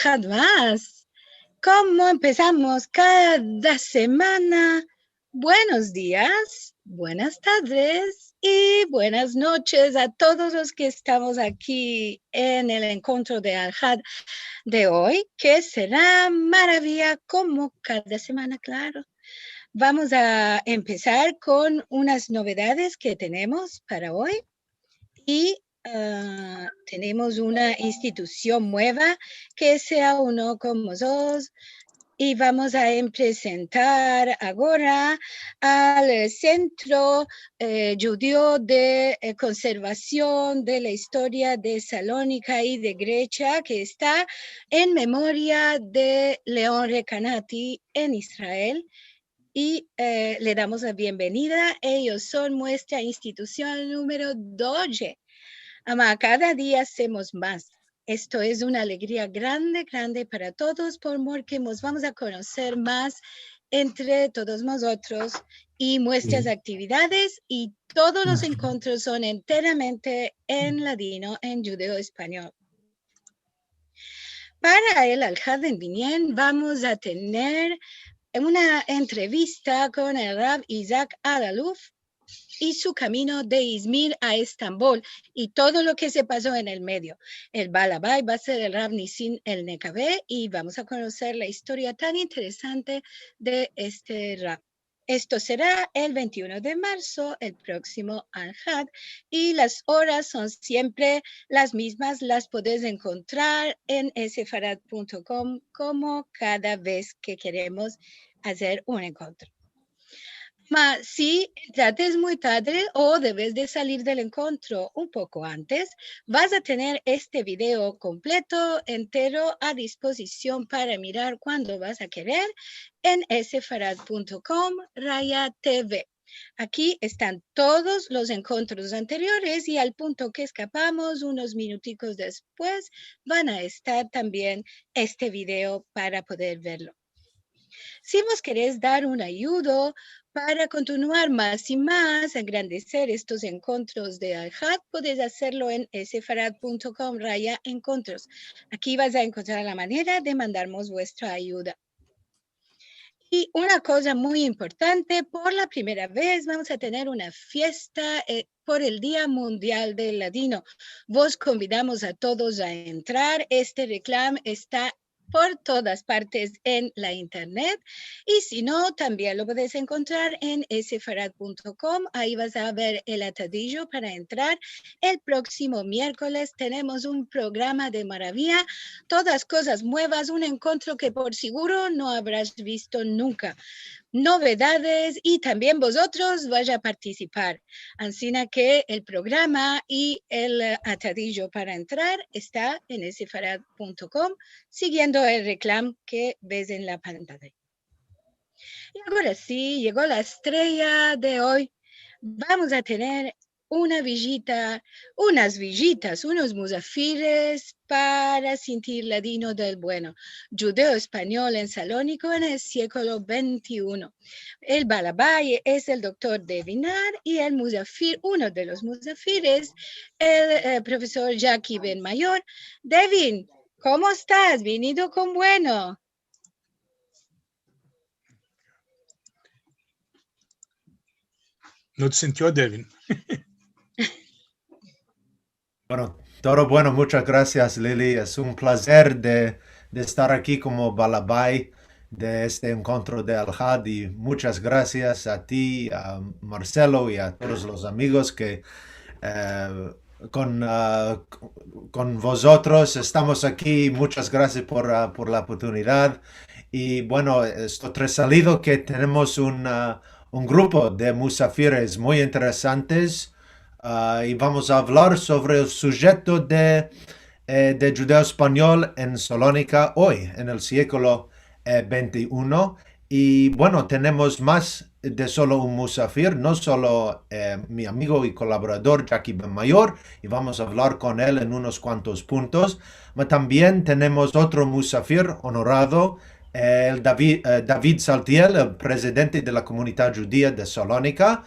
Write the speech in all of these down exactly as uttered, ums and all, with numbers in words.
Alhad mas. Komo empesamos kada semana, buenos dias, buenas tardes i buenas noches a todos los ke estamos aki en el enkontro de Alhad de oy, ke sera maraviya komo kada semana, klaro. Vamos a empesar kon unas novedades ke tenemos para oy. I, ah, tenemos una institusion mueva ke se auno kon mozotros i vamos a em-, prezentar agora al Sentro, eh, Djudeo de, eh, Konservasion de la Istoria de Salonika i de Gresia, ke esta en memoria de Leon Recanati en Israel. I, eh, le damos la bienvenida. Eyos son muestra institusion numero doze. Ama, kada dia somos mas. Esto es una alegria grande, grande para todos, por mor ke mos vamos a konoser mas entre todos mozotros i muestras aktividades i todos los enkontros son enteramente en ladino, en djudeo-espanyol. Para el Alhad binien vamos a tener una entrevista kon el Rav Isaac Alaluf i su kamino de Izmir a Estambol i todo lo ke se paso en el medio. El balabay va a ser el Rav Nisim Elnekabe i vamos a konoser la istoria tan interesante de este Rav. Esto sera el vente i uno de marso, el proksimo Alhad, i las oras son siempre las mizmas, las podes enkontrar en sefarad punto kom komo kada vez ke keremos azer un enkontro. Ma si entrates muy tadre o deves de salir del enkontro un poko antes, vas a tener este video kompleto, entero, a dispozision para mirar kuando vas a kerer en sefarad punto kom raya T V. Aki estan todos los enkontros anteriores i al punto ke eskapamos unos minutikos despues van a estar tambien este video para poder verlo. Si vos keres dar un ayudo para kontinuar mas i mas, engrandeser estos enkontros de Alhad, podes azerlo en sefarad punto kom raya enkontros. Aki vas a enkontrar la manera de mandarmos vuestra ayuda. I una koza muy importante, por la primera vez vamos a tener una fiesta, eh, por el Dia Mundial del Ladino. Vos konvidamos a todos a entrar. Este reklam esta por todas partes en la internet. I si no, tambien lo podes enkontrar en sefarad punto kom. Ayi vas a ver el atadijo para entrar. El proksimo mierkoles tenemos un programa de maraviya, todas kozas muevas, un enkontro ke por siguro no avras visto nunka. Novedades i tambien vozotros vaya a partisipar. Ansina ke el programa i el, eh, atadijo para entrar esta en sefarad punto kom, sigiendo el reklam ke ves en la pantaya. I agora si, yego la estreya de oy. Vamos a tener una vijita, unas vijitas, unos muzafires para sintir ladino del bueno, djudeo-espanyol en Saloniko en el sieklo vente i uno. El balabay es el doktor Devin Naar i el muzafir, uno de los muzafires, el, eh, profesor Jackie Ben Mayor. Devin, komo estas? Vinido kon bueno. No te sintio, Devin? Bueno, todo bueno, muchas grasias, Lili. Es un plazer de, de estar aki komo balabay de este enkontro de Alhad i muchas grasias a ti, a Marcelo i a todos los amigos ke, eh, kon, ah, kon vozotros estamos aki. Muchas grasias por, ah, por la oportunidad. I bueno, esto resalido ke tenemos un, ah, un grupo de muzafires muy interesantes, ah, i vamos a avlar sovre el sujeto de, eh, de djudeo-espanyol en Salonika oy, en el sieklo, eh, vente i uno. I bueno, tenemos mas de solo un muzafir, no solo, eh, mi amigo i kolaborador Jackie Ben Mayor, i vamos a avlar kon el en unos kuantos puntos, ma tambien tenemos otro muzafir onorado, el David, eh, David Saltiel, el prezidente de la komunidad djudia de Salonika.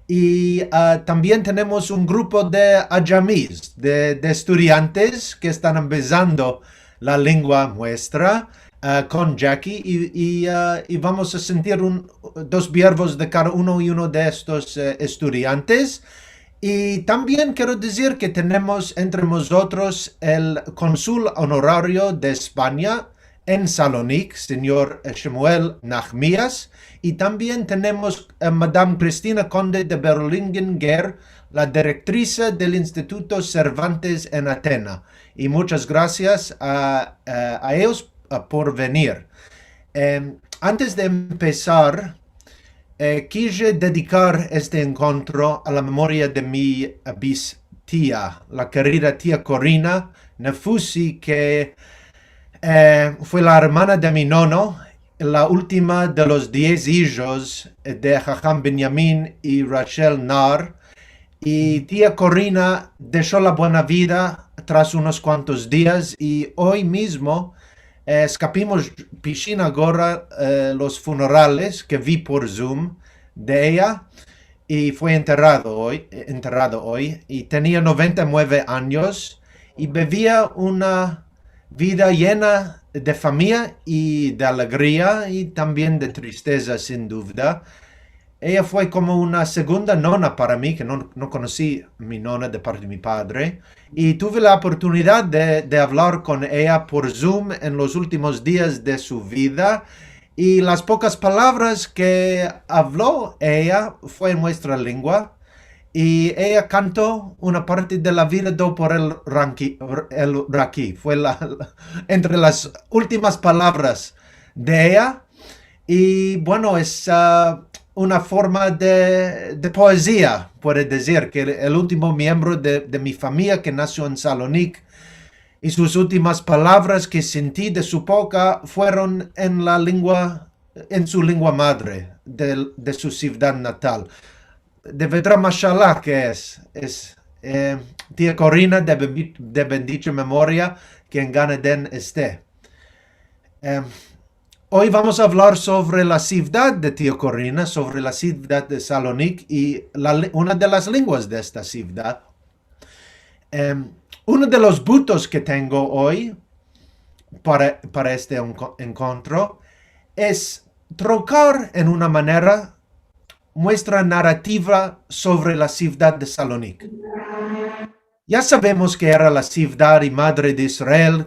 I, ah, tambien tenemos un grupo de adjamis, de, de estudiantes ke estan empesando la lengua muestra, ah, kon Jackie i, i, ah, i vamos a sentir un, dos verbos de kada uno i uno de estos, eh, estudiantes. I tambien kero dizir ke tenemos entre mozotros el konsul onorario de Espanya en Salonik, sinyor Shemuel Nahmias, i tambien tenemos, eh, Madam Cristina Conde de Berlingen-Gere, la direktrisa del Instituto Cervantes en Atena. I muchas grasias a, a, a eyos, a, por venir. Em, antes de empesar, eh, kije dedikar este enkontro a la memoria de mi, eh, bistia, la kerida tia Corina Nefusi, ke, eh, fue la ermana de mi nono, la ultima de los diez ijos, eh, de Haham Benjamin i Rachel Nar. I tia Corina desho la buena vida tras unos kuantos dias, i oy mizmo, eh, eskapimos pishin agora, eh, los funerales ke vi por Zoom de eya, i fue enterado oy, enterado oy, i tenia noventa i mueve anyos, i bivia una vida yena de famiya i de alegria i tambien de tristeza, sin duvda. Eya fue komo una segunda nona para mi, ke no, no konosi mi nona de parte de mi padre, i tuve la oportunidad de, de avlar kon eya por Zoom en los ultimos dias de su vida, i las pokas palavras ke avlo eya fue en muestra lengua, i eya kanto una parte de la vida do por el ranki-, el raki. Fue la, la, entre las ultimas palavras de eya. I, bueno, es, ah, una forma de, de poezia, puede dizir, ke el, el ultimo miembro de, de mi famiya ke nasio en Salonik, i sus ultimas palavras ke senti de su boka fueron en la lengua, en su lengua madre, de, de su sivdad natal. De verdad, mashallah ke es, es, eh, tia Corina de bendi-, de bendicha memoria, ke en Gan Eden este. Em, oy vamos a avlar sovre la sivdad de tia Corina, sovre la sivdad de Salonik i la le-, una de las lenguas de esta sivdad. Em, uno de los butos ke tengo oy para, para este enko-, enkontro es trokar en una manera muestra narativa sovre la sivdad de Salonik. Ya savemos ke era la sivdad i madre de Israel,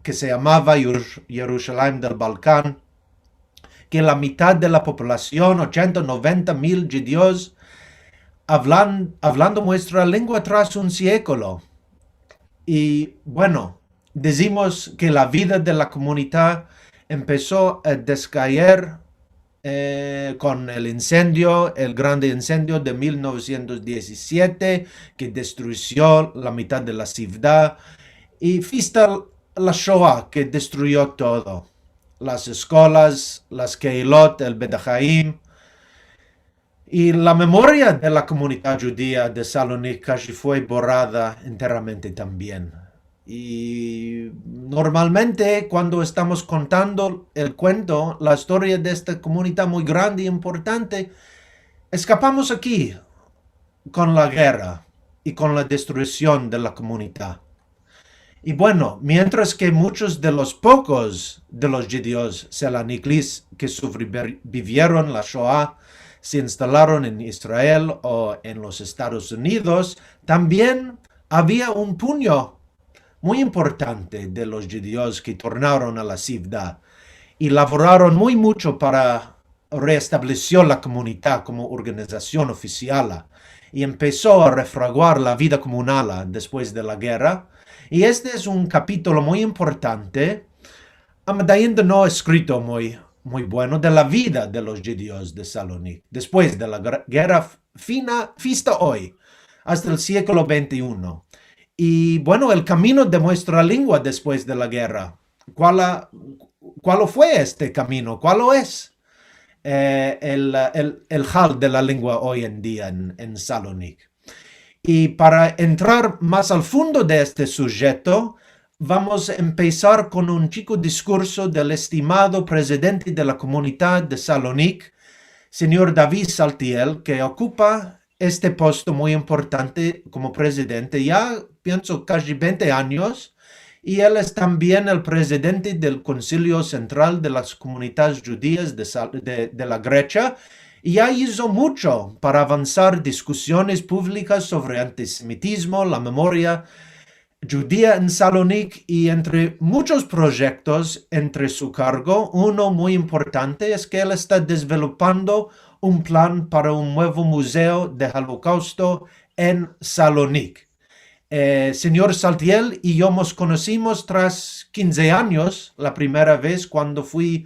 ke se yamava Yerus-, Yerushalayim del Balkan, ke la mitad de la populasion, ochenta, noventa mil djudios, avlan-, avlando muestra lengua tras un siekolo. I, bueno, dizimos ke la vida de la komunidad empeso a deskaer, eh, kon el insendio, el grande insendio de mil novesientos diezisiete, ke destruyo la mitad de la sivdad, i fista la Shoa, ke destruyo todo, las eskolas, las keilot, el Beit Haim, i la memoria de la komunidad djudia de Salonik kaji fue borrada enteramente tambien. I normalmente, kuando estamos kontando el kuento, la istoria de esta komunidad muy grande i importante, eskapamos aki kon la gerra i kon la destrusion de la komunidad. I bueno, mientras ke muchos de los pokos de los djudios selaniklis ke sobrevivieron la Shoa se instalaron en Israel o en los Estados Unidos, tambien avia un punyo muy importante de los djudios ke tornaron a la sivdad i lavoraron muy mucho para reestablesio la komunidad komo organizasion ofisiala i empeso a refraguar la vida komunala despues de la gerra. I este es un kapitolo muy importante, am, ainda no eskrito muy, muy bueno, de la vida de los djudios de Salonik despues de la ger-, gerra fina, fista oy, asta el siekolo vente i uno. I, bueno, el kamino de muestra lengua despues de la gerra. Kual a-, kual fue este kamino? Kual es, eh, el, el, el hal de la lengua oy en dia en, en Salonik? I para entrar mas al fundo de este sujeto, vamos a empesar kon un chiko diskurso del estimado prezidente de la komunidad de Salonik, sinyor David Saltiel, ke okupa este posto muy importante komo prezidente ya, pienso, kaji vente anyos, i el es tambien el prezidente del Konsilio Sentral de las Komunidades Djudias de Sal-, de, de la Gresia, i ya izo muncho para avansar diskusiones publikas sovre antisemitizmo, la memoria djudia en Salonik i entre munchos proyektos entre su kargo, uno muy importante es ke el esta desvelopando un plan para un muevo muzeo de Holokausto en Salonik. Eh, sinyor Saltiel i yo mos konosimos tras kinze anyos, la primera vez kuando fui,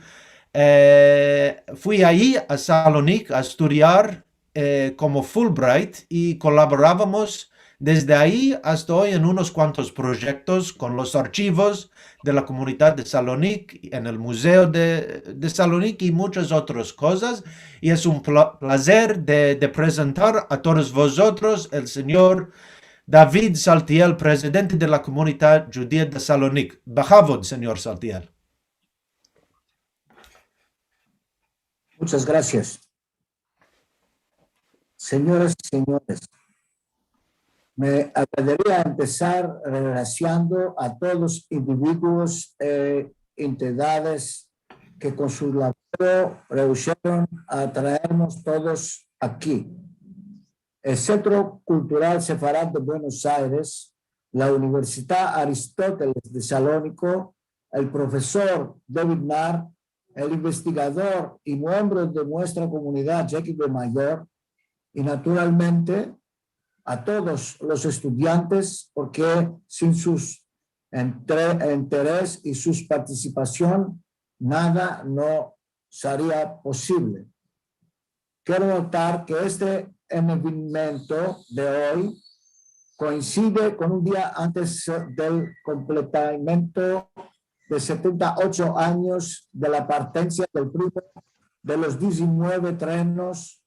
eh, fui ayi a Salonik a estudiar, eh, komo Fulbright i kolaboravamos desde ayi asta oy en unos kuantos proyektos kon los arshivos de la komunidad de Salonik, en el Muzeo de, de Salonik i munchas otras kozas. I es un pla-, plazer de, de prezentar a todos vozotros el sinyor David Saltiel, prezidente de la Komunidad Djudia de Salonik. Behavod, sinyor Saltiel. Muchas gracias. Señoras y señores, me agradaría empezar agradeciendo a todos los individuos e entidades que con su labor rehusieron a traernos todos aquí. El Centro Cultural Sefarad de Buenos Aires, la Universidad Aristóteles de Salónico, el profesor David Naar, el investigador y miembro de nuestra comunidad, Jacky Bemayor, y naturalmente a todos los estudiantes, porque sin sus entre-, interés y sus participación, nada no sería posible. Quiero notar que este evento de hoy coincide con un día antes del completamiento de setenta y ocho años de la partencia del primero de los diecinueve trenos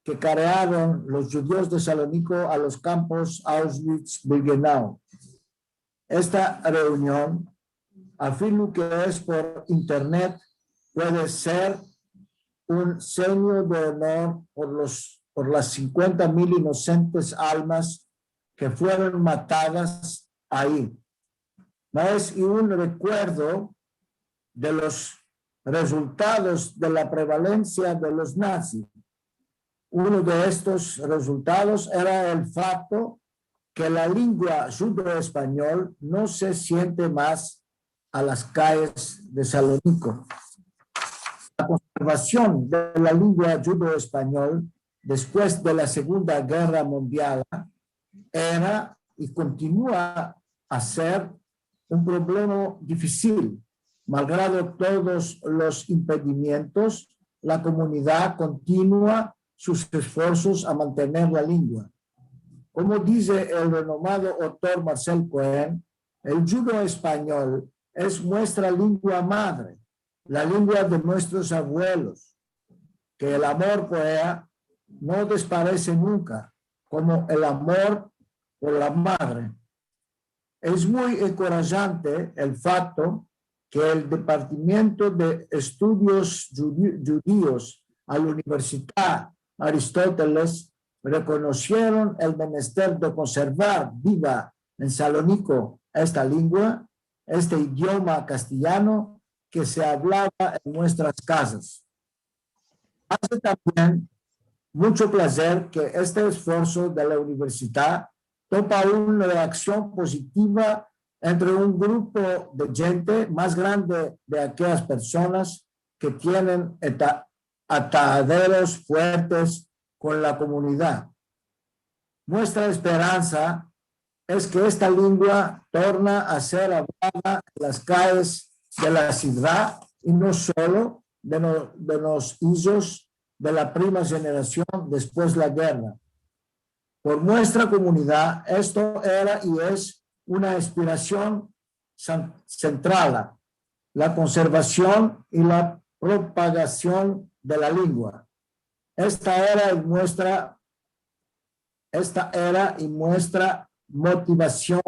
que cargaron los djudios de Salónico a los kampos Auschwitz-Birkenau. Esta reunion, a fin lo ke es por internet, puede ser un signo de onor por los, por las sinkuenta mil inosentes almas ke fueron matadas ayi. Mas es un rekuerdo de los rezultados de la prevalensia de los nazis. Uno de estos rezultados era el fakto ke la lengua djudeo-espanyol no se siente mas a las kayes de Salónico. La konservasion de la lengua djudeo-espanyol despues de la Segunda Gerra Mundial era i kontinua a ser un problema difisil. Malgrado todos los impedimientos, la komunidad kontinua sus esforsos a mantener la lengua. Komo dize el renomado autor Marcel Cohen, el djudeo-espanyol es muestra lengua madre, la lengua de muestros avuelos, ke el amor por eya no desparese nunka, komo el amor por la madre. Es muy enkorajante el fakto ke el Departamiento de Estudios Djudi-, Djudios a la Universidad Aristóteles rekonosieron el menester de konservar biva en Salónico esta lengua, este idioma kastelyano ke se avlava en muestras kazas. Aze tambien muncho plazer ke este esforso de la universidad topa una reaksion pozitiva entre un grupo de djente mas grande de akeyas personas ke tienen eta-, ataderos fuertes kon la komunidad. Muestra esperansa es ke esta lengua torna a ser avlada en las kayes de la sivdad i no solo de no-, de los ijos de la prima jenerasion despues la gerra. Por muestra komunidad, esto era i es una aspirasion san-, sentrala, la konservasion i la propagasion de la lengua. Esta era i muestra, esta era i muestra motivasion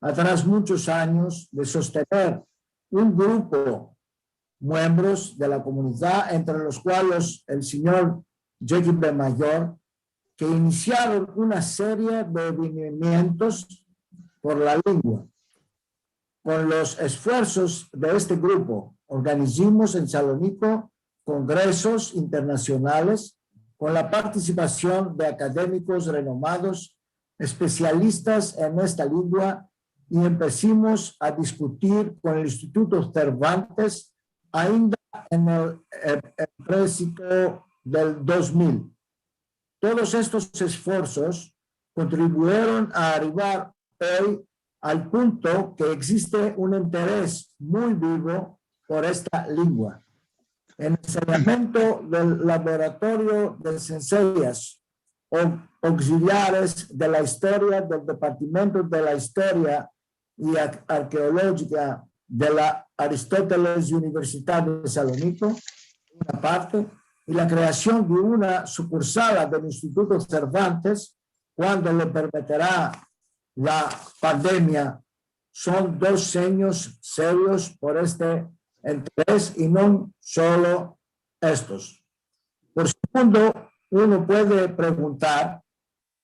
atras munchos anyos de sostener un grupo miembros de la komunidad, entre los kuales el sinyor Jacky Bemayor, ke inisiaron una serie de evenimientos por la lengua. Kon los esfuersos de este grupo, organizimos en Saloniko kongresos internasionales kon la partisipasion de akademikos renomados, espesialistas en esta lingua, i empesimos a diskutir kon el Instituto Cervantes ainda en el, el, el presito del dos mil. Todos estos esfuersos kontribueron a arrivar oy al punto ke existe un interes muy bivo por esta lingua. En el saneamiento del laboratorio de senseas o auxiliares de la istoria del Departamento de la Istoria i Ar-, Arkeolojika de la Aristoteles Universidad de Saloniko, una parte, i la kreasion de una sukursala del Instituto Cervantes, kuando lo permitira la pandemia, son dos senyos serios por este interes i no solo estos. Por segundo, uno puede preguntar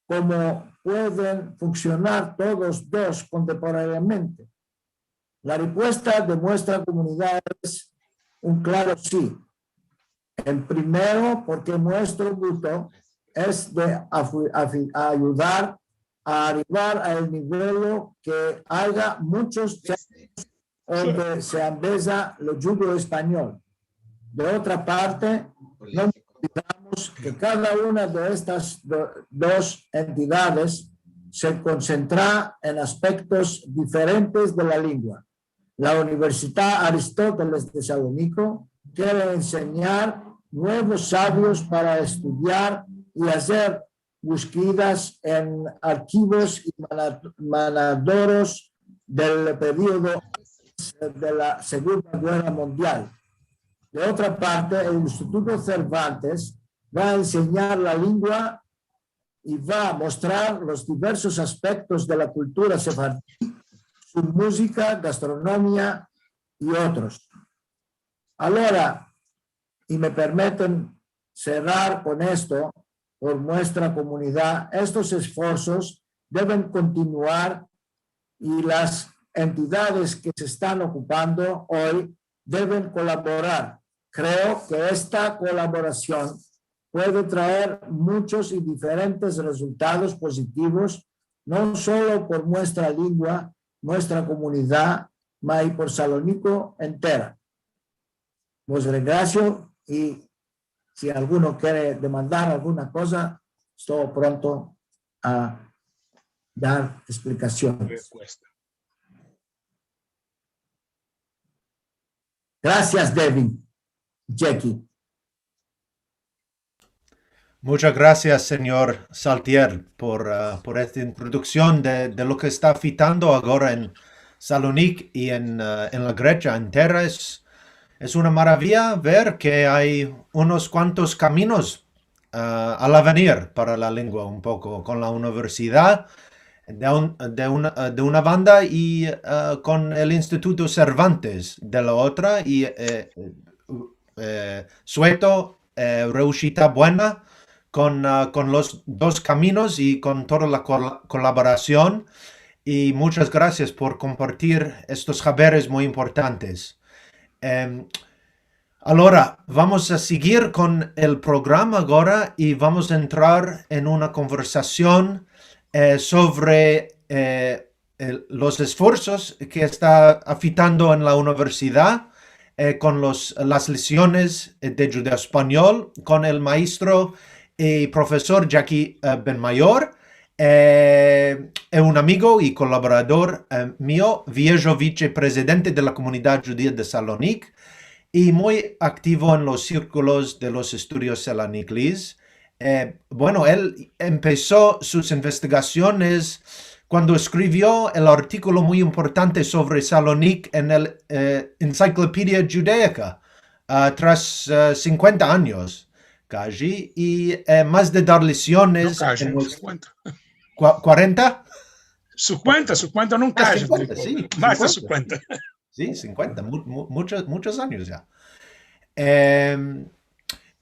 komo pueden funksionar todos dos kontemporaneamente. La repuesta de muestra komunidad es un klaro si. En primero, porke muestro gusto es de afu-, afi-, ayudar a arrivar al nivel ke aya munchos senios onde se ambeza lo djudeo-espanyol. De otra parte, no olvidamos ke kada una de estas do-, dos entidades se konsentra en aspektos diferentes de la lingua. La Universidad Aristoteles de Saloniko kere ensenyar muevos savios para estudiar i azer buskidas en arkivos i mana-, manadoros del periodo de la Segunda Gerra Mundial. De otra parte, el Instituto Cervantes va a ensenyar la lingua i va a mostrar los diversos aspektos de la kultura sefaradi, su muzika, gastronomia i otros. Agora, i me permiten serrar kon esto, por muestra komunidad, estos esforsos deven kontinuar i las entidades ke se estan okupando oy deven kolaborar. Kreo ke esta kolaborasion puede traer munchos i diferentes rezultados pozitivos, no solo por muestra lingua, muestra komunidad, ma i por Saloniko entera. Vos regrasio i si alguno kere demandar alguna koza, esto pronto a dar esplikasiones. Repuesta. Grasias, Devin, Jackie. Munchas grasias, senyor Saltiel, por, ah, por esta introduksion de, de lo ke esta afitando agora en Salonik i en, ah, en la Gresia entera. Es, es una maraviya ver ke ay unos kuantos kaminos, ah, al avenir para la lengua, un poko kon la universidad de un, de una, ah, de una banda i, ah, kon el Instituto Cervantes de la otra i, eh, eh, sueto, eh, reushita buena kon, ah, kon los dos kaminos i kon toda la kol-, kolaborasion. I munchas grasias por kompartir estos haberes muy importantes. Em, agora, vamos a siguir kon el programa agora i vamos a entrar en una konversasion, eh, sovre, eh, el, los esforsos ke esta afitando en la universidad, eh, kon los, las lesiones, eh, de djudeo-espanyol, kon el maestro i profesor Jackie, eh, Benmayor, eh, e un amigo i kolaborador, eh, mio, viejo viceprezidente de la komunidad djudia de Salonik, i muy aktivo en los sirkulos de los estudios saloniklis. Eh, bueno, el empeso sus investigasiones kuando eskrivio el artikolo muy importante sovre Salonik en el, eh, Encyclopedia Judaica, ah, tras, ah, sinkuenta anyos, kaji, i, eh, mas de dar lesiones. No kaji, en los sinkuenta. Kua-, kuarenta? Sinkuenta, sinkuenta, no kaji, sinkuenta, si, mas de sinkuenta. Si, sinkuenta, mu-, mu-, munchos, munchos anyos ya. Em,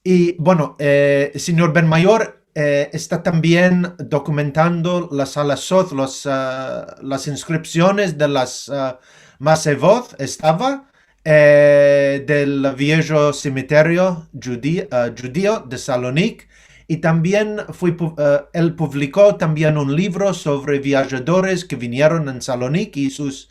i, bueno, eh, senyor Benmayor, eh, esta tambien dokumentando las halachot, los, ah, las inskripsiones de las, ah, Masevod estava, eh, del viejo semeterio djudi-, eh, djudio de Salonik, i tambien fui pu-, eh, el publiko tambien un livro sovre viajadores ke vinieron en Salonik i sus,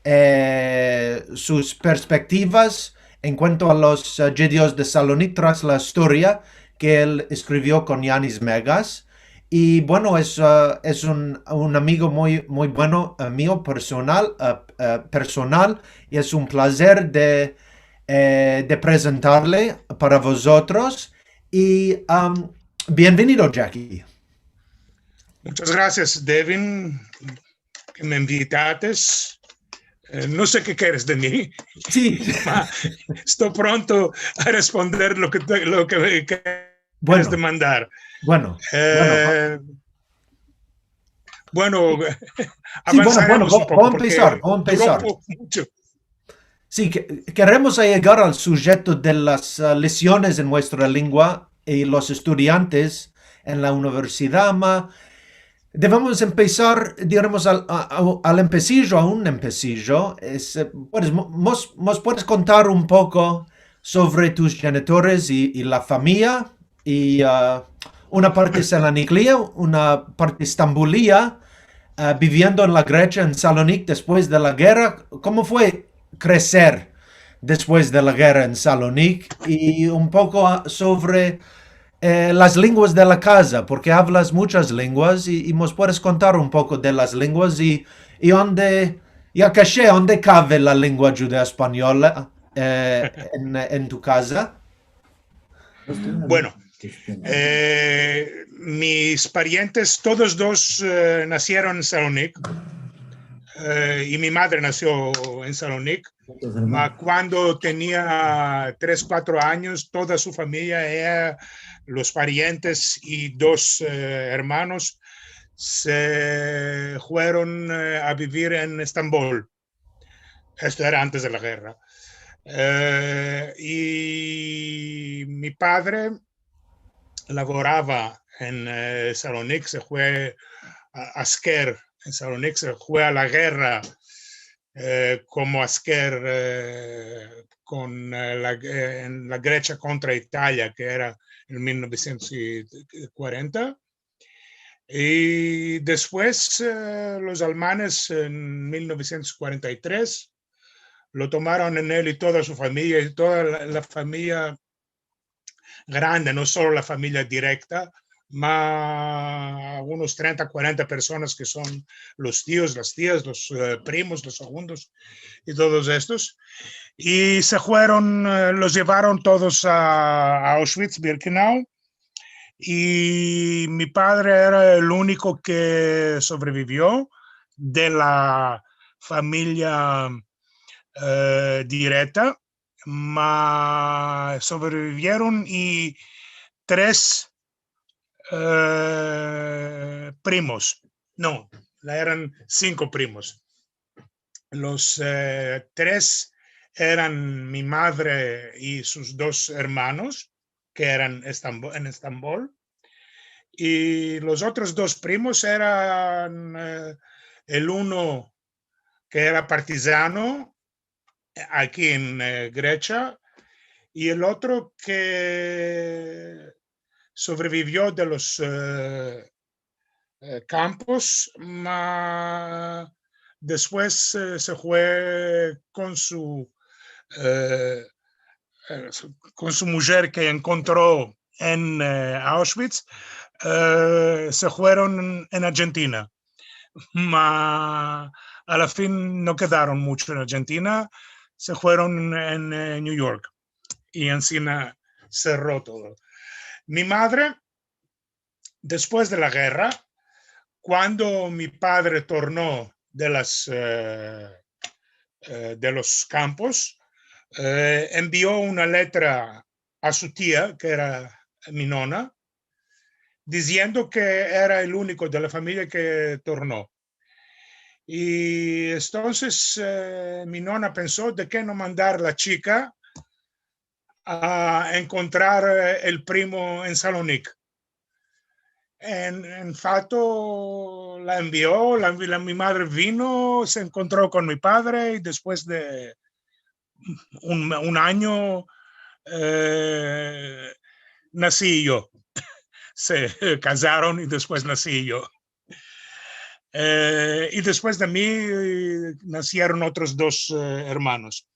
eh, sus perspektivas en kuanto a los, eh, djudios de Salonik tras la istoria ke el eskrivio kon Yanis Megas. I, bueno, es, eh, es un, un amigo muy, muy bueno, eh, mio personal, eh, eh, personal, i es un plazer de, eh, de prezentarle para vozotros. I, am, bienvenido, Jackie. Muchas gracias, Devin, ke me invitates. Eh, no se ke keres de mi. Si. Ma esto pronto a responder lo ke te, lo ke, ke Bueno, keres demandar. Bueno, bueno, Eh, bueno, si, bueno, bueno, avansaremos vo-, un poko, vo a porke empesar, vo a empesar. Duro po-, mucho. Si, ke-, keremos ayegar al sujeto de las, ah, lesiones en muestra lengua i los estudiantes en la universidad, ma devemos empesar, diremos, al, a, a, al empesijo, a un empesijo. Es, eh, puedes, mo-, mos, mos puedes kontar un poko sovre tus djenitores i, i la famiya, i, ah, una parte saloniklia, una parte estambulia, ah, biviendo en la Gresia, en Salonik, despues de la gerra. Komo fue kreser despues de la gerra en Salonik? I un poko, ah, sovre, eh, las lenguas de la kaza, porke avlas muchas lenguas i, i mos puedes kontar un poko de las lenguas i, i onde, ya kashe, onde kave la lengua djudeo-espanyola, eh, en, en tu kaza? Bueno, eh, mis parientes, todos dos, eh, nasieron en Salonik, eh, i mi madre nasio en Salonik. Ma kuando tenia tres, kuatro anyos, toda su famiya, eya, los parientes i dos, eh, ermanos, se fueron, eh, a bivir en Estambol. Esto era antes de la gerra. Eh, i mi padre lavorava en, eh, Salonik, se fue a, asker en Salonik, se fue a la gerra, eh, komo asker, eh, kon, eh, la, eh, en la Gresia kontra Italia, ke era en mil novesientos kuarenta. I despues, eh, los almanes en mil novesientos kuarenta i tres lo tomaron en el i toda su famiya, i toda la, la famiya grande, no solo la famiya direkta, ma unos trenta, kuarenta personas ke son los tios, las tias, los, eh, primos, los segundos i todos estos. I se fueron, eh, los yevaron todos a, a Auschwitz-Birkenau. I mi padre era el uniko ke sovrevivio de la famiya, eh, direkta, ma sovrevivieron i tres, eh, primos. No, la eran sinko primos. Los, eh, tres eran mi madre i sus dos ermanos, ke eran Estambo-, en Estambol. I los otros dos primos eran, eh, el uno ke era partizano, eh, aki en, eh, Gresia, i el otro ke sovrevivio de los, eh, eh, kampos, ma despues, eh, se fue kon su, eh, eh, kon su mujer ke enkontro en, eh, Auschwitz, eh, se fueron en Argentina. Ma a la fin no kedaron mucho en Argentina, se fueron en, eh, New York. I ansina serro todo. Mi madre, despues de la gerra, kuando mi padre torno de las, eh, eh, de los kampos, eh, envio una letra a su tia, ke era mi nona, diziendo ke era el uniko de la famiya ke torno. I entonses, eh, mi nona penso de ke no mandar la chika a enkontrar, eh, el primo en Salonik. en, en fato la envio, la, la, mi madre vino, se enkontro kon mi padre i despues de un, un anyo, eh, nasi yo. Se kazaron i despues nasi yo. Eh, i despues de mi, eh, nasieron otros dos, eh, ermanos.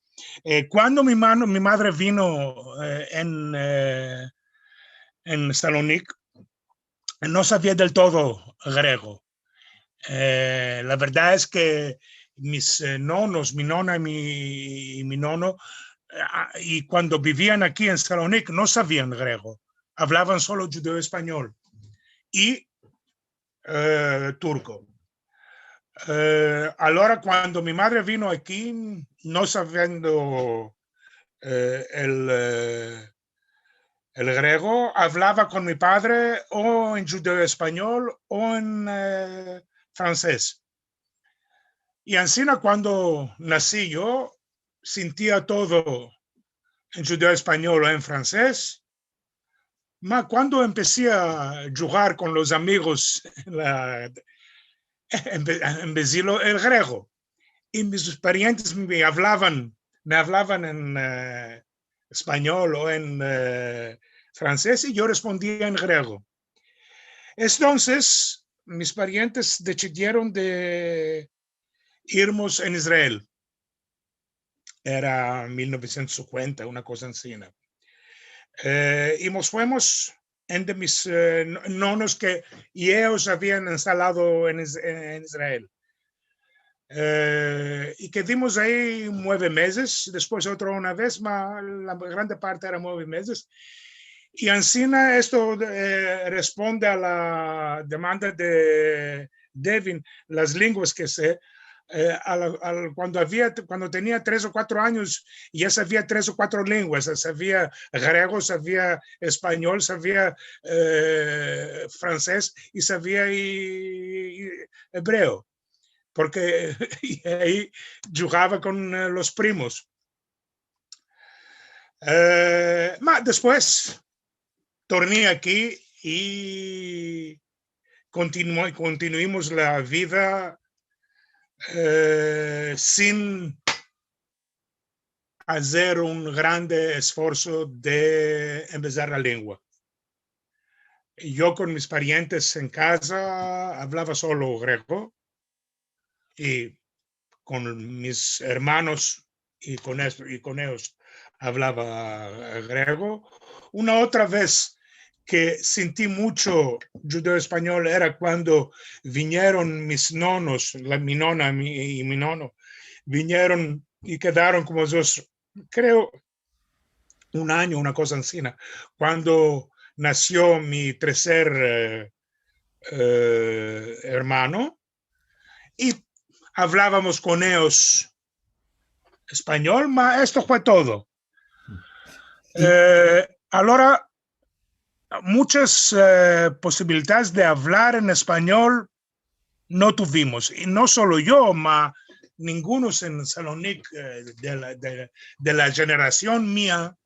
Eh, kuando mi mano, mi madre vino, eh, en, eh, en Salonik, no savia del todo grego. Eh, la verdad es ke mis, eh, nonos, mi nona i mi, i mi nono, eh, a, i kuando bivian aki en Salonik, no savian grego. Avlavan solo djudeo-espanyol i, eh, turko. Eh, alora, kuando mi madre vino aki, no saviendo, eh, el, eh, el grego, avlava kon mi padre o en djudeo-espanyol o en, eh, franses. I ansina, kuando nasi yo, sintia todo en djudeo-espanyol o en franses, ma kuando empesi a djugar kon los amigos, la, empe-, empesi lo, el grego. I mis parientes me avlavan, me avlavan en, eh, espanyol o en, eh, franses, i yo respondia en grego. Entonses, mis parientes desidieron de irmos en Israel. Era mil novesientos sinkuenta, una koza ansina. Eh, i mos fuimos ende mis, eh, no-, nonos ke, i eyos avian instalado en Is-, en, en Israel. Eh, i kedimos ayi mueve mezes, despues otro una vez, ma la grande parte era mueve mezes. I ansina esto, eh, responde a la demanda de Devin, las lenguas ke se, eh, al, al, kuando avia, kuando tenia tres o kuatro anyos, ya savia tres o kuatro lenguas, savia grego, savia espanyol, savia, eh, franses i savia i, i ebreo, porke i ayi djugava kon, eh, los primos. Eh, ma despues torni aki i kontinua-, kontinuimos la vida, eh, sin azer un grande esforso de embezar la lengua. Yo kon mis parientes en kaza avlava solo grego, i kon mis ermanos i kon esto, i kon eyos avlava, eh, grego. Una otra vez ke sinti muncho djudeo-espanyol era kuando vinieron mis nonos, la, mi nona, mi, i mi nono, vinieron i kedaron komo dos, kreo, un anyo, una koza ansina, kuando nasio mi terser, eh, eh, ermano, i avlavamos kon eyos espanyol, ma esto fue todo. I Eh, alora, munchas, eh, posibilidades de avlar en espanyol no tuvimos. I no solo yo, ma ningunos en Salonik, eh, de la, de, de la jenerasion mia,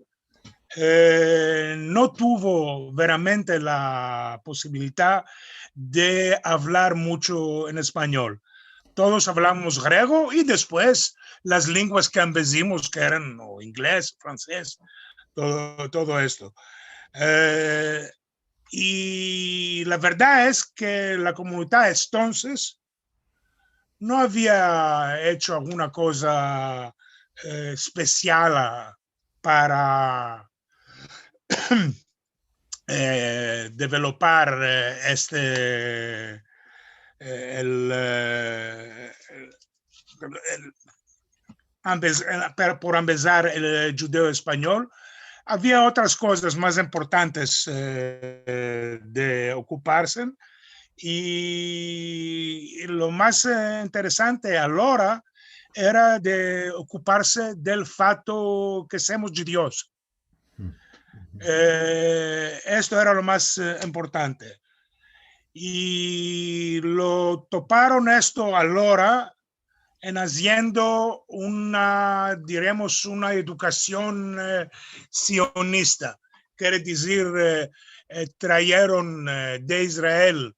eh, no tuvo veramente la posibilidad de avlar muncho en espanyol. Todos avlavamos grego i despues las lenguas ke ambezimos, ke eran o inglez, franses, todo, todo esto. Eh, i la verdad es ke la komunidad entonses no avia echo alguna koza, eh, espesial para, eh, developar, eh, este, eh, el, eh, el, el, ambez-, eh, per-, por ambezar el, eh, djudeo-espanyol. Avia otras kozas mas importantes, eh, de okuparse, i lo mas, eh, interesante alora era de okuparse del fato ke semos djudios. Eh, esto era lo mas, eh, importante. I lo toparon esto alora en aziendo una, diremos, una edukasion, eh, sionista. Kere dizir, eh, eh, trajeron, eh, de Israel,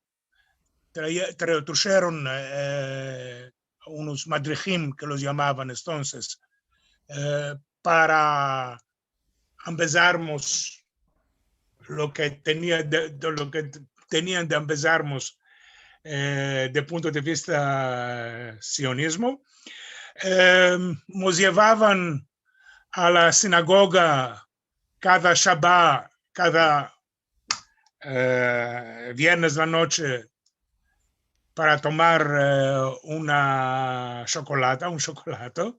traje-, tra-, trusheron, eh, unos madrihim ke los yamavan entonses, eh, para ambezarmos lo ke tenia de, de lo ke tenian de ambezarmos, eh, de punto de vista sionizmo. Eh, mos yevavan a la sinagoga kada Shabat, kada, eh, viernes la noche para tomar, eh, una shokolata, un shokolato.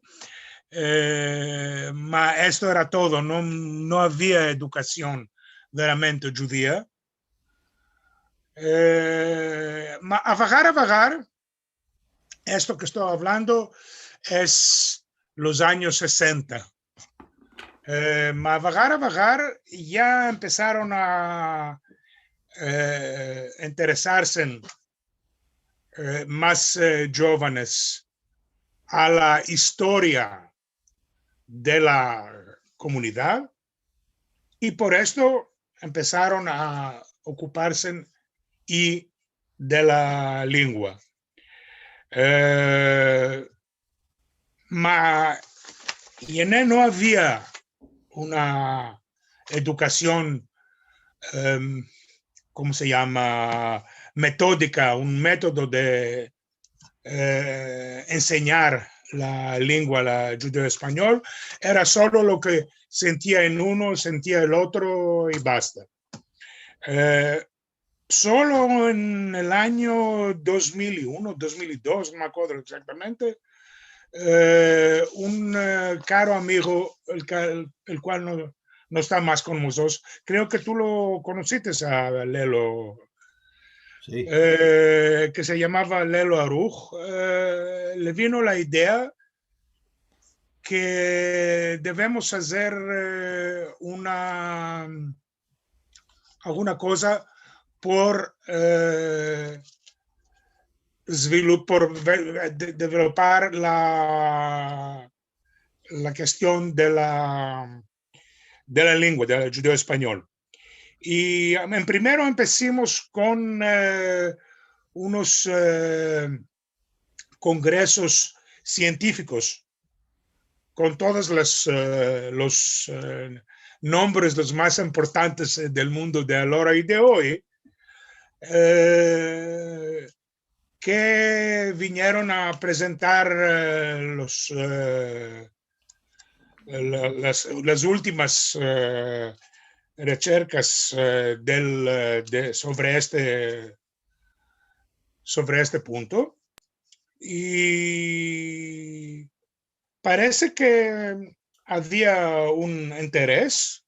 Eh, ma esto era todo, no, no avia edukasion veramente djudia. Eh, ma avagar, avagar, esto ke esto avlando es los anyos sesenta. Eh, ma avagar, avagar ya empesaron a, eh, interesarse, eh, mas, eh, djovenes a la istoria de la komunidad, i por esto empesaron a okuparse i de la lengua. Eh, ma, i en el no avia una edukasion, em, komo se yama? Metodika, un metodo de, eh, ensenyar la lengua, la djudeo-espanyol. Era solo lo ke sentia en uno, sentia el otro i basta. Eh, solo en el anyo dos mil i uno, dos mil i dos, no me akodro eksaktamente, eh, un, eh, karo amigo, el ka-, el kual no, no esta mas kon mozotros, kreo ke tu lo konosites a Lelo, si, eh, ke se yamava Lelo Aruh, eh, le vino la idea ke devemos azer, eh, una, alguna koza por, eh, zvilu-, por ve-, de-, developar la, la kestion de la, de la lengua, de la djudeo-espanyol. I, em, primero empesimos kon, eh, unos, eh, kongresos sientifikos kon todos los, eh, los, eh, nombres los mas importantes, eh, del mundo de alora i de oy, eh, ke vinieron a prezentar, eh, los, eh, la, las, las ultimas, eh, recherkas, eh, del, eh, de, sovre este, sovre este punto. I parese ke avia un interes,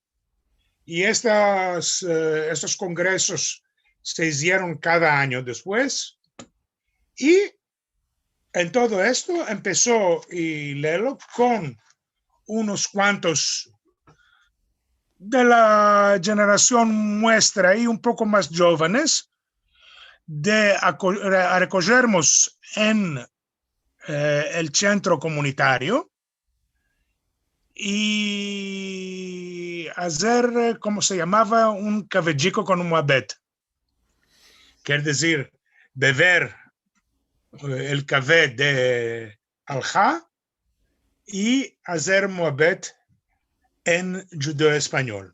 i estas, eh, estos kongresos se izieron kada anyo despues, i en todo esto empeso i Lelo kon unos kuantos de la jenerasion muestra i un poko mas djovenes de ako-, re-, a rekojermos en, eh, el chentro komunitario i azer, eh, komo se yamava, un kavedjiko kon un muabet. Ker dizir, bever, eh, el kave de alha i azer muabet en djudeo-espanyol.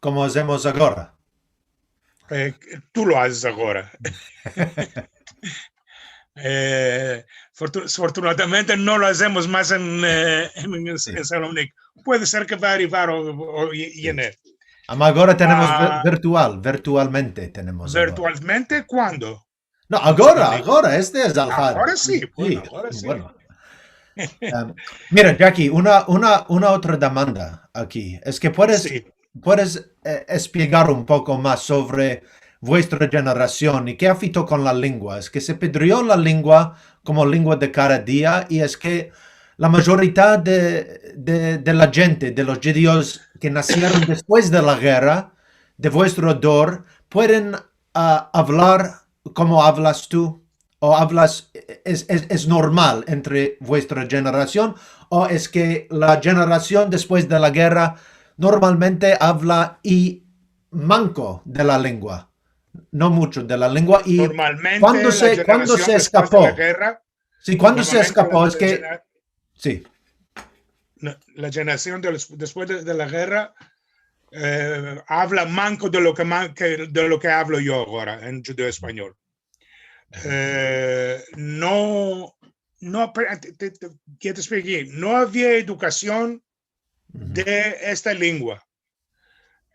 Komo azemos agora. Eh, tu lo azes agora. Eh, fortu-, fortunadamente no lo azemos mas en, eh, en, en, en Salonik. Puede ser ke va a arivar o, o, i, i en el. Ama agora tenemos vir-, virtual, virtualmente tenemos agora. Virtualmente, kuando? No, agora, agora, este es alha. Agora si, bueno, agora si. Em, mira, Jackie, una, una, una otra demanda aki. Es ke puedes, puedes, eh, espliegar un poko mas sovre vuestra jenerasion i ke afekto kon la lengua? Es ke se pedrio la lengua komo lengua de kada dia i es ke la majorita de, de, de la djente, de los djudios ke nasieron despues de la gerra, de vuestro dor, pueden, ah, avlar komo avlas tu? O avlas, es, es, es normal entre vuestra jenerasion, o es ke la jenerasion despues de la gerra normalmente avla i manko de la lengua, no mucho de la lengua, i kuando se, kuando se eskapo, si, kuando se eskapo, es ke, si, la jenerasion de los, despues de, de la gerra, eh, avla manko de lo ke, de lo ke avlo yo agora en djudeo-espanyol. Eh, no, no, te, te, te, ya te espliki, no avia edukasion de esta lengua.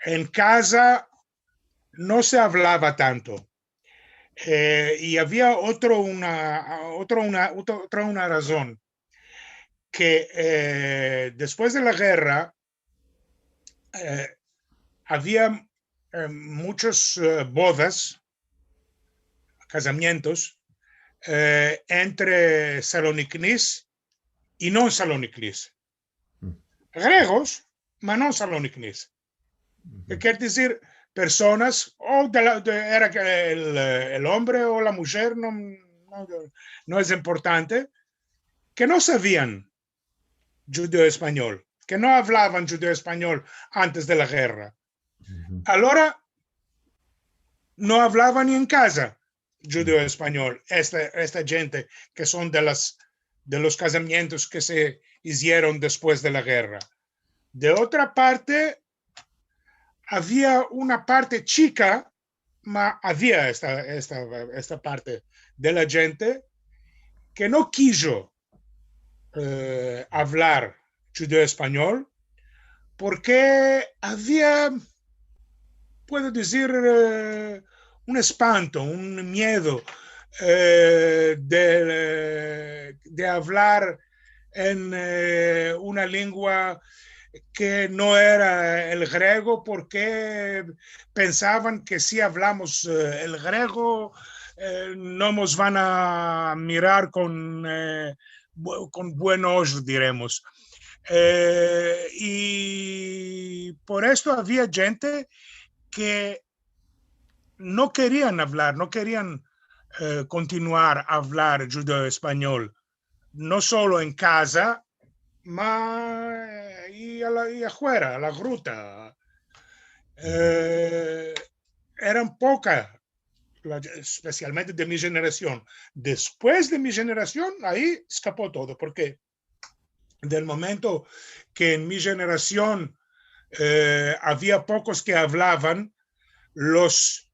En kaza no se avlava tanto. Eh, i avia otro una, otro una, otro, otra una razon, ke, eh, despues de la gerra, eh, avia, eh, muchos, eh, bodas, kazamientos, eh, entre saloniknis i no saloniknis. Gregos, ma no saloniknis. Ke kere dizir, personas, o de la, de, era el, el ombre o la mujer, no, no, no es importante, ke no savian djudeo-espanyol, ke no avlavan djudeo-espanyol antes de la gerra. Alora, no avlavan ni en kaza djudeo-espanyol, esta, esta djente ke son de las, de los kazamientos ke se izieron despues de la gerra. De otra parte, avia una parte chika, ma avia esta, esta, esta parte de la djente ke no kijo, eh, avlar djudeo-espanyol, porke avia, puedo dizir, eh, un espanto, un miedo, eh, de, de avlar en, eh, una lengua ke no era el grego, porke pensavan ke si avlamos, eh, el grego, eh, no mos van a mirar kon, eh, bu-, kon buen ojo, diremos. Eh, i por esto avia djente ke no kerian avlar, no kerian, eh, kontinuar a avlar djudeo-espanyol, no solo en kaza, ma, eh, i a la, i afuera, a la gruta. Eh, eran poka, la, espesialmente de mi jenerasion. Despues de mi jenerasion, ai eskapo todo, porke del momento ke en mi jenerasion, eh, avia pokos ke avlavan, los,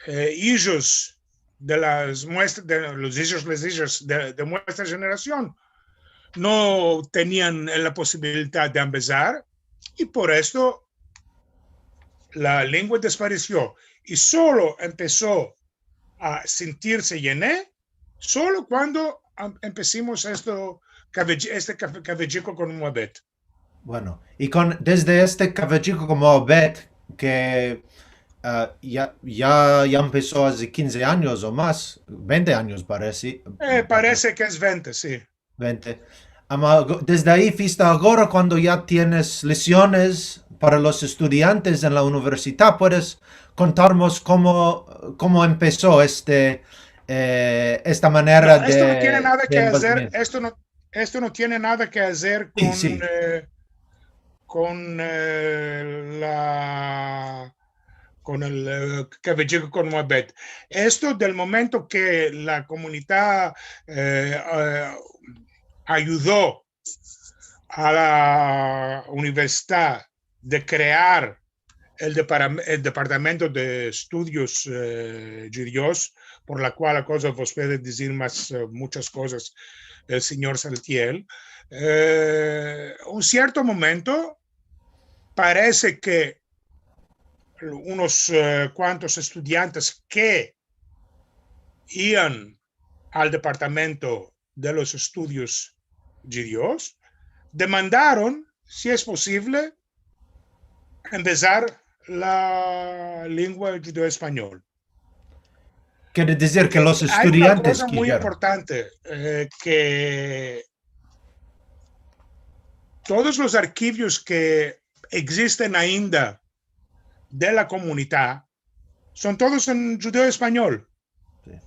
eh, ijos de las muestra-, de los ijos, las ijas de, de muestra jenerasion no tenian la posibilidad de ambezar, i por esto la lengua desparesio, i solo empeso a sintirse yene solo kuando am-, empesimos esto, kavedji-, este kave-, kavedjiko kon muabet. Bueno, i kon, desde este kavedjiko kon muabet, ke, ah, ya, ya, ya empeso aze kinze anyos o mas, vente anyos parese. Eh, parese ke es vente, si. Vente. Ama, go-, desde ai ista agora, kuando ya tienes lesiones para los estudiantes en la universidad, puedes kontarmos komo, komo empeso este, eh, esta manera de, de ambezamiento? No, esto no tiene nada ke azer, esto no, esto no tiene nada ke azer kon, eh, kon, eh, la, kon el, eh, kavedjiko kon muabet. Esto del momento ke la komunidad, eh, eh, ayudo a la universidad de krear el deparam-, el Departamento de Estudios, eh, Djudios, por la kual koza vos puede dizir mas, eh, muchas kozas el sinyor Saltiel. Eh, un sierto momento, parese ke unos, eh, kuantos estudiantes ke ian al Departamento de los Estudios Djudios demandaron, si es posivle, ambezar la lengua djudeo-espanyol. Kere dizir ke los estudiantes kerian. Ay una koza muy importante, eh, ke todos los arkivios ke egzisten ainda de la komunidad son todos en djudeo-espanyol. Si.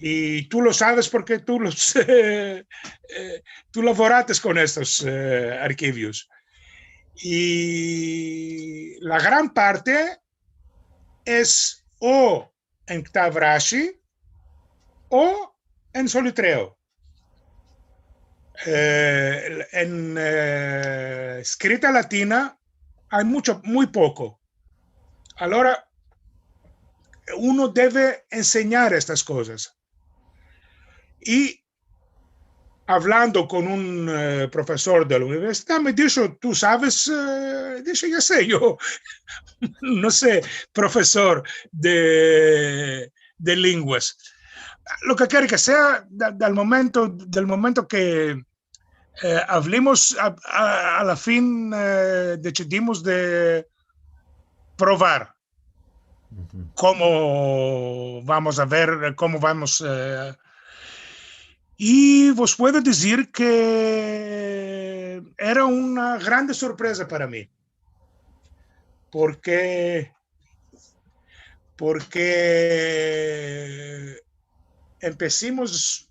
I tu lo saves porke tu los, eh, eh, tu lavorates kon estos, eh, arkivios. I la gran parte es o en Ktav Rashi o en Solitreo. Eh, en, eh, eskrita latina ay mucho, muy poko. Alora, uno deve ensenyar estas kozas. I avlando kon un, eh, profesor de la universidad, me disho, "Tu saves?" Eh, dishe, "Ya se, yo no se profesor de, de lenguas." Lo ke kere ke sea, da-, dal momento, dal momento ke, eh, avlimos, a, a, a la fin, eh, desidimos de provar komo vamos a ver, komo vamos, eh, i vos puedo dizir ke era una grande sorpreza para mi, porke, porke empesimos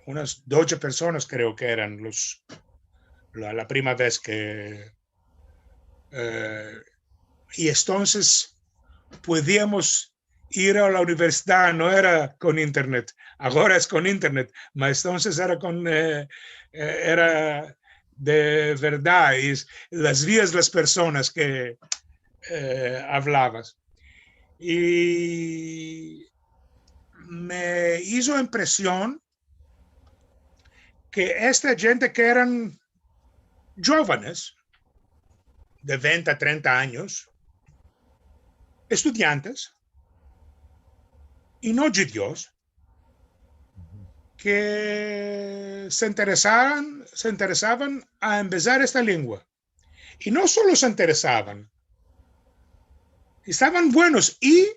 unas doze personas, kreo ke eran los, la, la prima vez ke, eh, i entonses podiamos ir a la universidad, no era kon internet. Agora es kon internet, ma entonses era kon, eh, eh, era de verdad, i las vias las personas ke, eh, avlavas. I me izo impresion ke esta djente ke eran djovenes, de vente a trenta anyos, estudiantes, i no djudios, ke se interesavan, se interesavan a embezar esta lengua. I no solo se interesavan, estavan buenos. I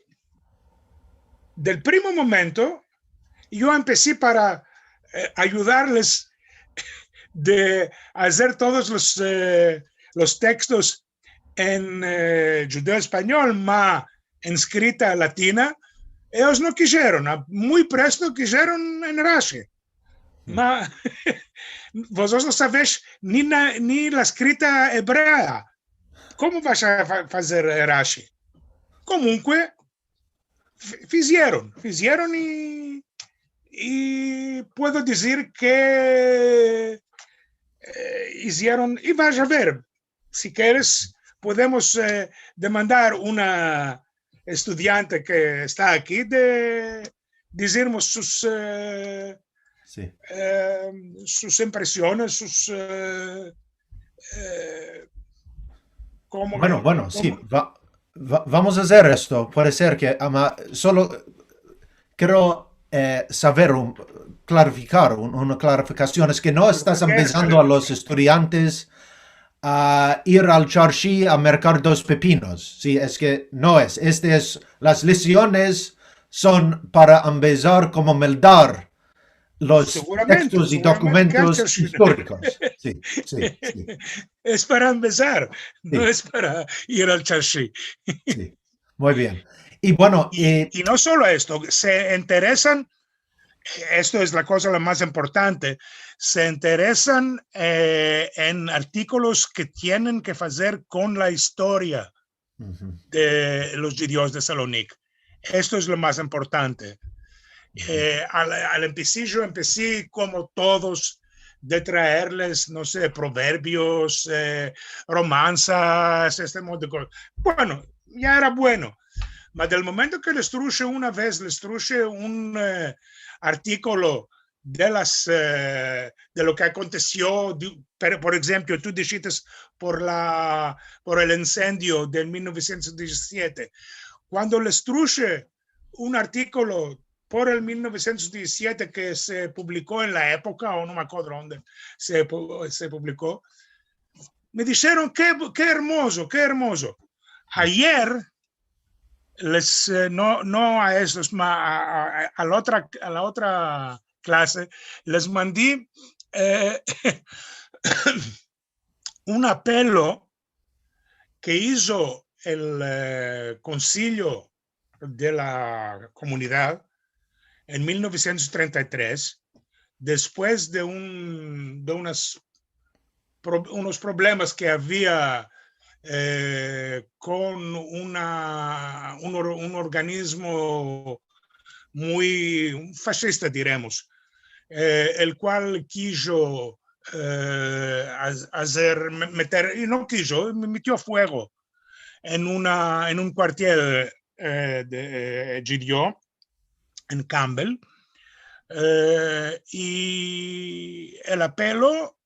del primo momento yo empesi para, eh, ayudarles de azer todos los, eh, los tekstos en, eh, djudeo-espanyol, ma en eskrita latina, eyos no kizieron, a-, muy presto kizieron en Rashi. Ma, vozotros no savesh ni na-, ni la eskrita ebrea. Komo vas a fa-, fazer Rashi? Komunke, fi-, fizieron, fizieron i, i puedo dizir ke, eh, izieron, i vas a ver, si keres, podemos, eh, demandar una estudiante ke esta aki de dizirmos sus, eh, eh, sus impresiones, sus, eh, eh, komo, bueno, bueno, si, komo va, va, vamos a azer esto. Puede ser ke, ama, solo kero, eh, saver un, klarifikar un, una klarifikasion. Es ke no estas embezando a los estudiantes a ir al charshi a merkar dos pepinos. Si, es ke no es. Este es, las lesiones son para embezar komo meldar los tekstos i dokumentos istorikos. Si, si, si. Es para embezar, no es para ir al charshi. Si. Muy bien. I bueno, i, i no solo esto, se interesan, esto es la koza la mas importante, se interesan, eh, en artikolos ke tienen ke fazer kon la istoria de los djudios de Salonik. Esto es lo mas importante. Eh, al, al empesijo, empesi komo todos de traerles, no se, proverbios, eh, romansas, este modo de kozas. Bueno, ya era bueno. Ma del momento ke les trushe una vez, les trushe un, eh, artikolo de las, eh, de lo ke akontesio, de, per, por enshemplo, tu dishites por la, por el insendio del mil novesientos dizisiete. Kuando les trushe un artikolo por el mil novesientos dizisiete ke se publiko en La Epoka, o no me akodro onde se pu-, se publiko, me disheron, "Ke, ke ermozo, ke ermozo." Ayer les, eh, no, no a estos, ma, a, a, a la otra, a la otra klase, les mandi, eh, un apelo ke izo el, eh, konsilio de la komunidad en mil novesientos trenta i tres, despues de un, de unas pro-, unos problemas ke avia, eh, kon una, un or-, un organizmo muy fashista, diremos, eh, el kual kijo, eh, az-, azer, me-, meter, i no kijo, me-, metio fuego en una, en un kuartier, eh, de, eh, djudio, en Campbell, eh, i el apelo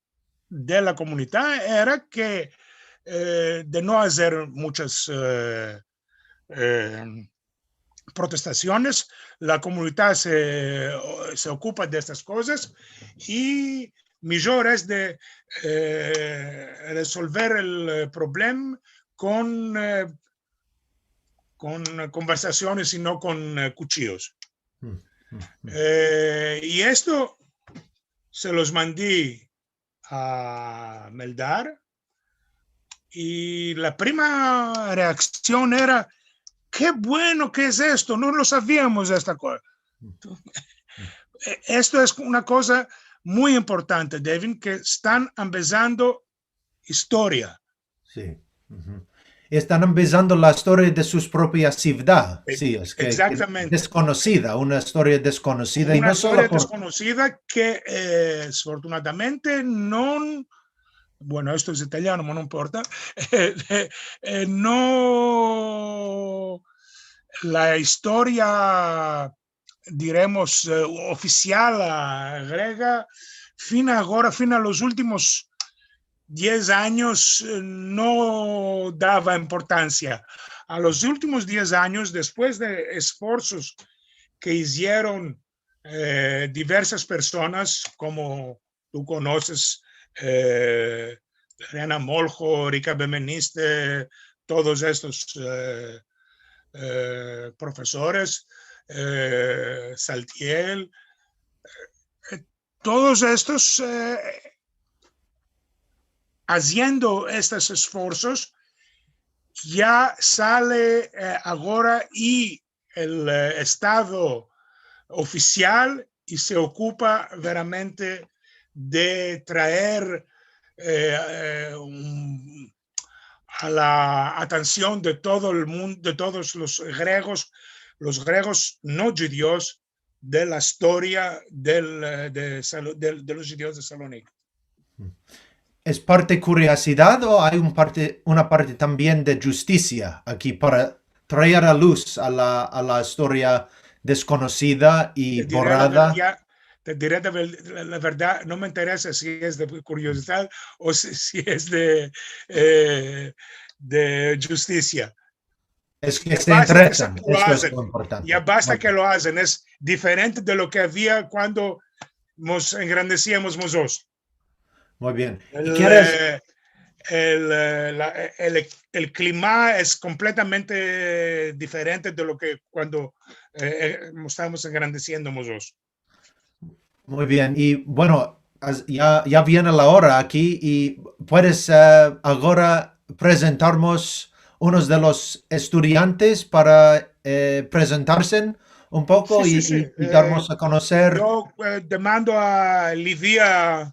de la komunidad era ke, eh, de no azer muchas, eh, eh, protestasiones, la komunidad se, se okupa de estas kozas i mijor es de, eh, rezolver el, eh, problem kon, eh, kon konversasiones i no kon, eh, kuchijos. Mm, mm, mm. Eh, i esto se los mandi a Meldar, i la prima reaksion era: "Ke bueno ke es esto, no lo saviamos esta koza." E-, esto es una koza muy importante, Devin, ke estan ambezando istoria. Si. Uhu. Estan ambezando la istoria de sus propia sivdad. E-, si, es ke, ke egzaktamente. Deskonosida, una istoria deskonosida, i no solo por... Una istoria deskonosida ke, eh, desfortunadamente no, bueno, esto es italiano, ma no importa, eh, eh, no, la istoria, diremos, eh, ofisial, a grega, fin agora, fin a los ultimos diez anyos, eh, no dava importansia. A los ultimos diez anyos, despues de esforsos ke izieron, eh, diversas personas, komo tu konoses, eh, Lorena Molho, Rika Bemeniste, todos estos, eh, eh, profesores, eh, Saltiel, eh, todos estos, eh, aziendo estos esforsos, ya sale, eh, agora i el, eh, estado ofisial i se okupa veramente de traer, eh, eh, un, a la atension de todo el mun-, de todos los gregos, los gregos no djudios, de la istoria del, eh, de Salo-, del, de los djudios de Salonik. Es parte kuriosidad o ay un parte, una parte tambien de djustisia aki para traer a luz a la, a la istoria deskonosida i borrada? Te dire la ver-, ya, te dire la ver-, la, la verdad, no me interesa si es de kuriosidad o si, si es de, eh, de djustisia. Es ke se interesan, esto es lo importante. Ya basta ke lo azen, es diferente de lo ke avia kuando mos engrandesiamos mozotros. Muy bien. I el, kieres, eh, el, eh, la, el, el klima es kompletamente diferente de lo ke kuando, eh, eh, mos estamos engrandesiendo mozotros. Muy bien. I, bueno, as-, ya, ya viene la ora aki i puedes, eh, agora prezentarmos unos de los estudiantes para, eh, prezentarse un poko i, i darmos a konoser. Si, si, si. Eh, yo, eh, demando a Lidia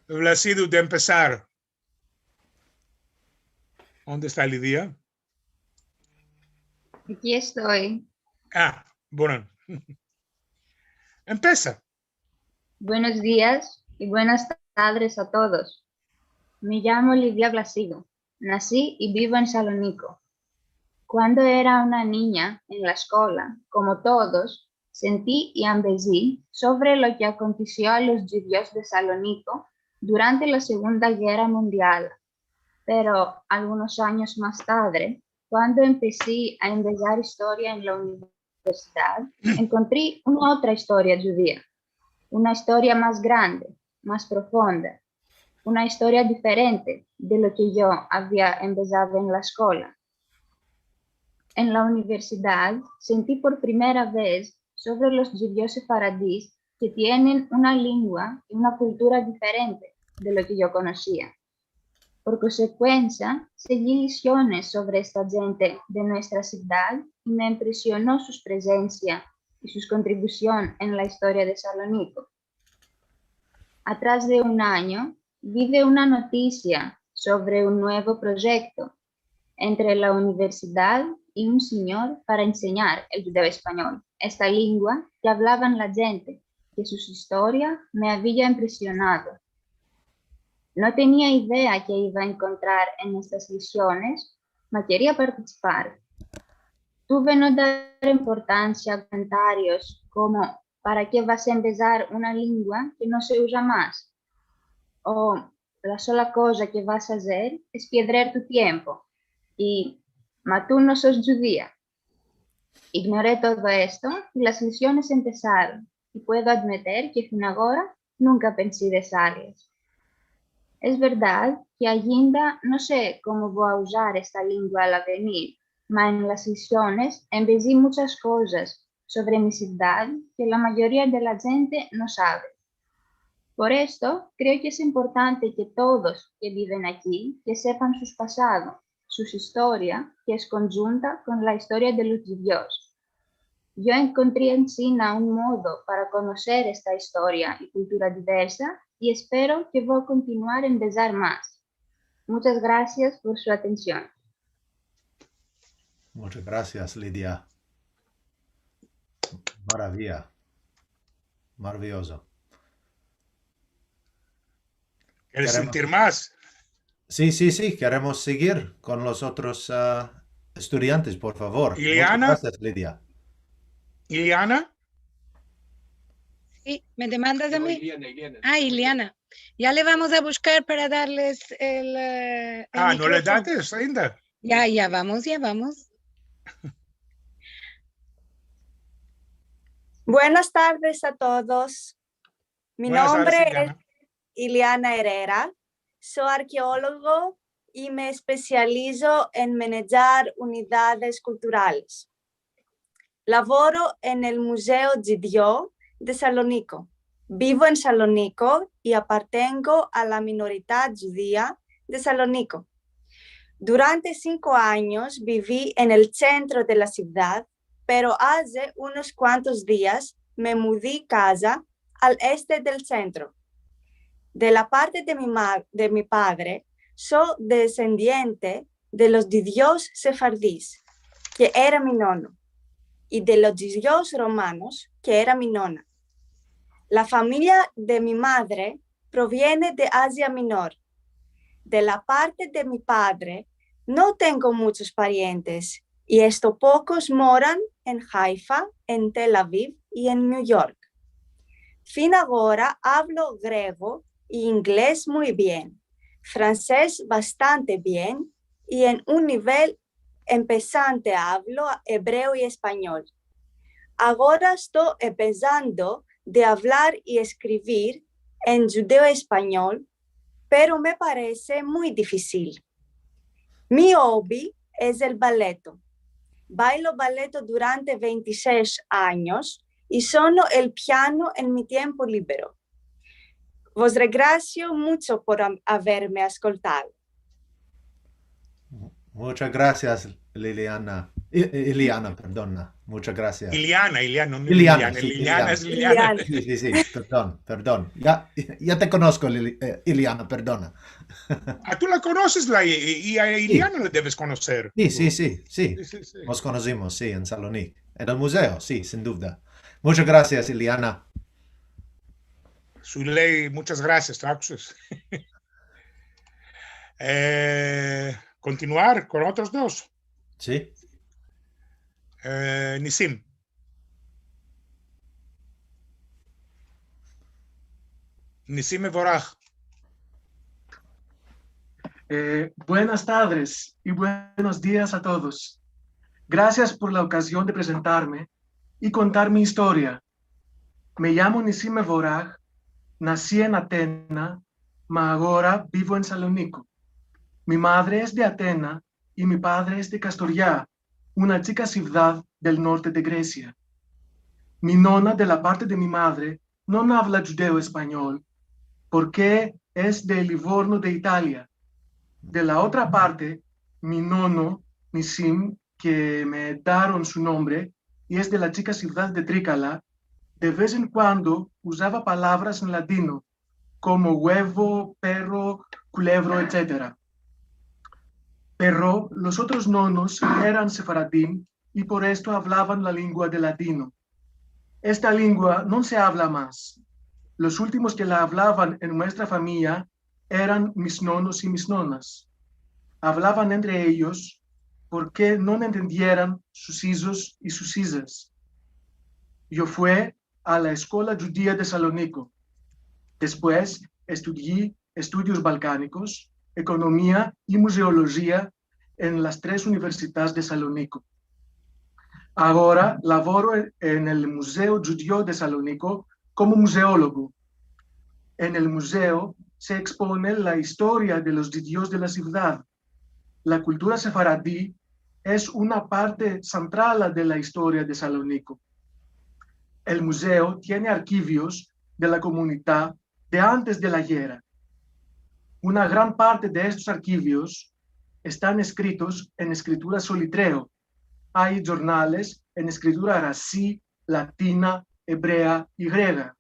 Vlasidou de empesar. Onde esta Lidia? Aki esto. A, bueno. Empesa. Buenos dias i buenas tadres a todos. Me yamo Lidia Vlasidou. Nasi i bivo en Saloniko. Kuando era una ninya en la eskola, komo todos, senti i ambezi sovre lo ke akontesio a los djudios de Saloniko durante la Segunda Gerra Mundial. Pero algunos anyos mas tadre, kuando empesi a ambezar istoria en la universidad, enkontri una otra istoria djudia, una istoria mas grande, mas profonda, una istoria diferente de lo ke yo avia ambezado en la eskola. En la universidad senti por primera vez sovre los djudios sefaradis ke tienen una lingua i una kultura diferente de lo ke yo konosia. Por konsekuensia, segi lisiones sovre esta djente de nuestra sivdad i me impresiono sus prezensia i sus kontribusion en la istoria de Saloniko. Atras de un anyo, vi de una notisia sovre un nuevo proyekto entre la universidad i un sinyor para ensenyar el djudeo-espanyol, esta lingua ke avlavan la djente, ke sus istorias me avian impresionado. No tenia idea ke iva a enkontrar en estas lesiones, ma keria partisipar. Tuve no dar importansia a komentarios komo "Para ke vas a embezar una lingua ke no se uza mas?" o "La sola koza ke vas a azer es piedrer tu tiempo" i "Ma tu no sos djudia". Ignoré todo esto i las lesiones empesaron, i puedo admeter ke fin agora nunka pensi desarlas. Es verdad ke ainda no se komo vo a uzar esta lingua al avenir, ma en las lesiones embezi munchas kozas sovre mi sivdad ke la mayoria de la djente no save. Por esto, kreo ke es importante ke todos ke biven aki ke sepan sus pasados, sus istorias, ke es konjunta kon la istoria de los djudios. Yo enkontri ensina un modo para konoser esta istoria i kultura diversa i espero ke vo a kontinuar a embezar mas. Munchas grasias por su atension. Munchas grasias, Lidia. Maraviya. Maraviyozo. Keres sentir mas? Si, si, si. Keremos segir kon los otros, a, estudiantes, por favor. Munchas grasias, Lidia. Iliana? Si, me demandas a mi? A, Iliana. Ya le vamos a bushkar para darles el, e, el mikrofon. A, no le dates ainda? Ya, ya vamos, ya vamos. Buenas tardes a todos. Mi nombre es Iliana Herrera. So arkeologo i me espesializo en manejar unidades kulturales. Lavoro en el Muzeo Djudio de Saloniko. Bivo en Saloniko i apartengo a la minoridad djudia de Saloniko. Durante sinko anyos bivi en el sentro de la sivdad, pero aze unos kuantos dias me mudi kaza al este del sentro. De la parte de mi ma-, de mi padre, so desendiente de los djudios sefardis, ke era mi nono, i de los djudios romanos, ke era mi nona. La famiya de mi madre proviene de Azia Minor. De la parte de mi padre, no tengo munchos parientes, i esto pokos moran en Haifa, en Tel Aviv i en New York. Fin agora avlo grego i inglez muy bien, fransez bastante bien, i en un nivel empesante avlo ebreo i espanyol. Agora esto empesando de avlar i eskrivir en djudeo-espanyol, pero me parese muy difisil. Mi hobby es el baleto. Bailo baleto durante vente i sesh anyos i sono el piano en mi tiempo libero. Vos regrasio muncho por am-, averme askoltado. Munchas grasias, Liliana. I-, I-, Iliana, perdona. Munchas grasias. Iliana, Iliana, no Liliana, Liliana, si, Liliana, Liliana. Si, si, si, perdon, perdon. Ya, ya te konosko, Lili-, e, Iliana, perdona. A, tu la konoses, la, i, i a Iliana la deves konoser. Si, si, si, si. Mos konosimos, si, en Salonik. En el muzeo, si, sin duvda. Munchas grasias, Iliana. Suley, munchas grasias, Traxxus. E, kontinuar kon otros dos. Si. E, Nisim. Nisim Mevorach. E, buenas tardes i buenos dias a todos. Grasias por la okazion de prezentarme i kontar mi istoria. Me yamo Nisim Mevorach, nasi en Atena, ma agora bivo en Saloniko. Mi madre es de Atena i mi padre es de Kastoria, una chika sivdad del norte de Gresia. Mi nona, de la parte de mi madre, no avla djudeo-espanyol, porke es de Livorno de Italia. De la otra parte, mi nono, Nisim, ke me daron su nombre, i es de la chika sivdad de Trikala, de vez en kuando uzava palavras en ladino, komo uevo, perro, kulevro, etsetera. Pero los otros nonos eran sefaradim i por esto avlavan la lingua de ladino. Esta lingua no se avla mas. Los ultimos ke la avlavan en muestra famiya eran mis nonos i mis nonas. Avlavan entre eyos porke no entendieran sus izos i sus izas. Yo fue a la Eskola Djudia de Saloniko. Despues estudyi estudios balkanikos, ekonomia i muzeolojia en las tres universidades de Saloniko. Agora lavoro en el Muzeo Djudio de Saloniko komo muzeologo. En el muzeo se ekspone la istoria de los djudios de la sivdad. La kultura sefaradi es una parte sentrala de la istoria de Saloniko. El muzeo tiene arkivios de la komunidad de antes de la gerra. Una gran parte de estos arkivios estan eskritos en eskritura solitreo. Ay djornales en eskritura arasi, latina, ebrea i grega.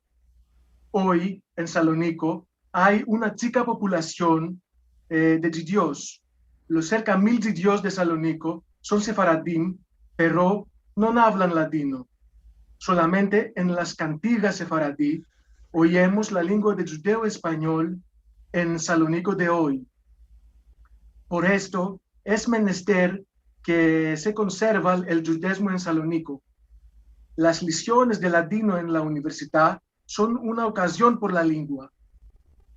Oy en Saloniko ay una chika populasion, eh, de djudios. Los serka mil djudios de Saloniko son sefaradim, pero no avlan ladino. Solamente en las kantigas sefaradi oyemos la lingua de djudeo-espanyol en Saloniko de oy. Por esto es menester ke se konserva el djudezmo en Saloniko. Las lesiones de ladino en la universidad son una okazion por la lingua.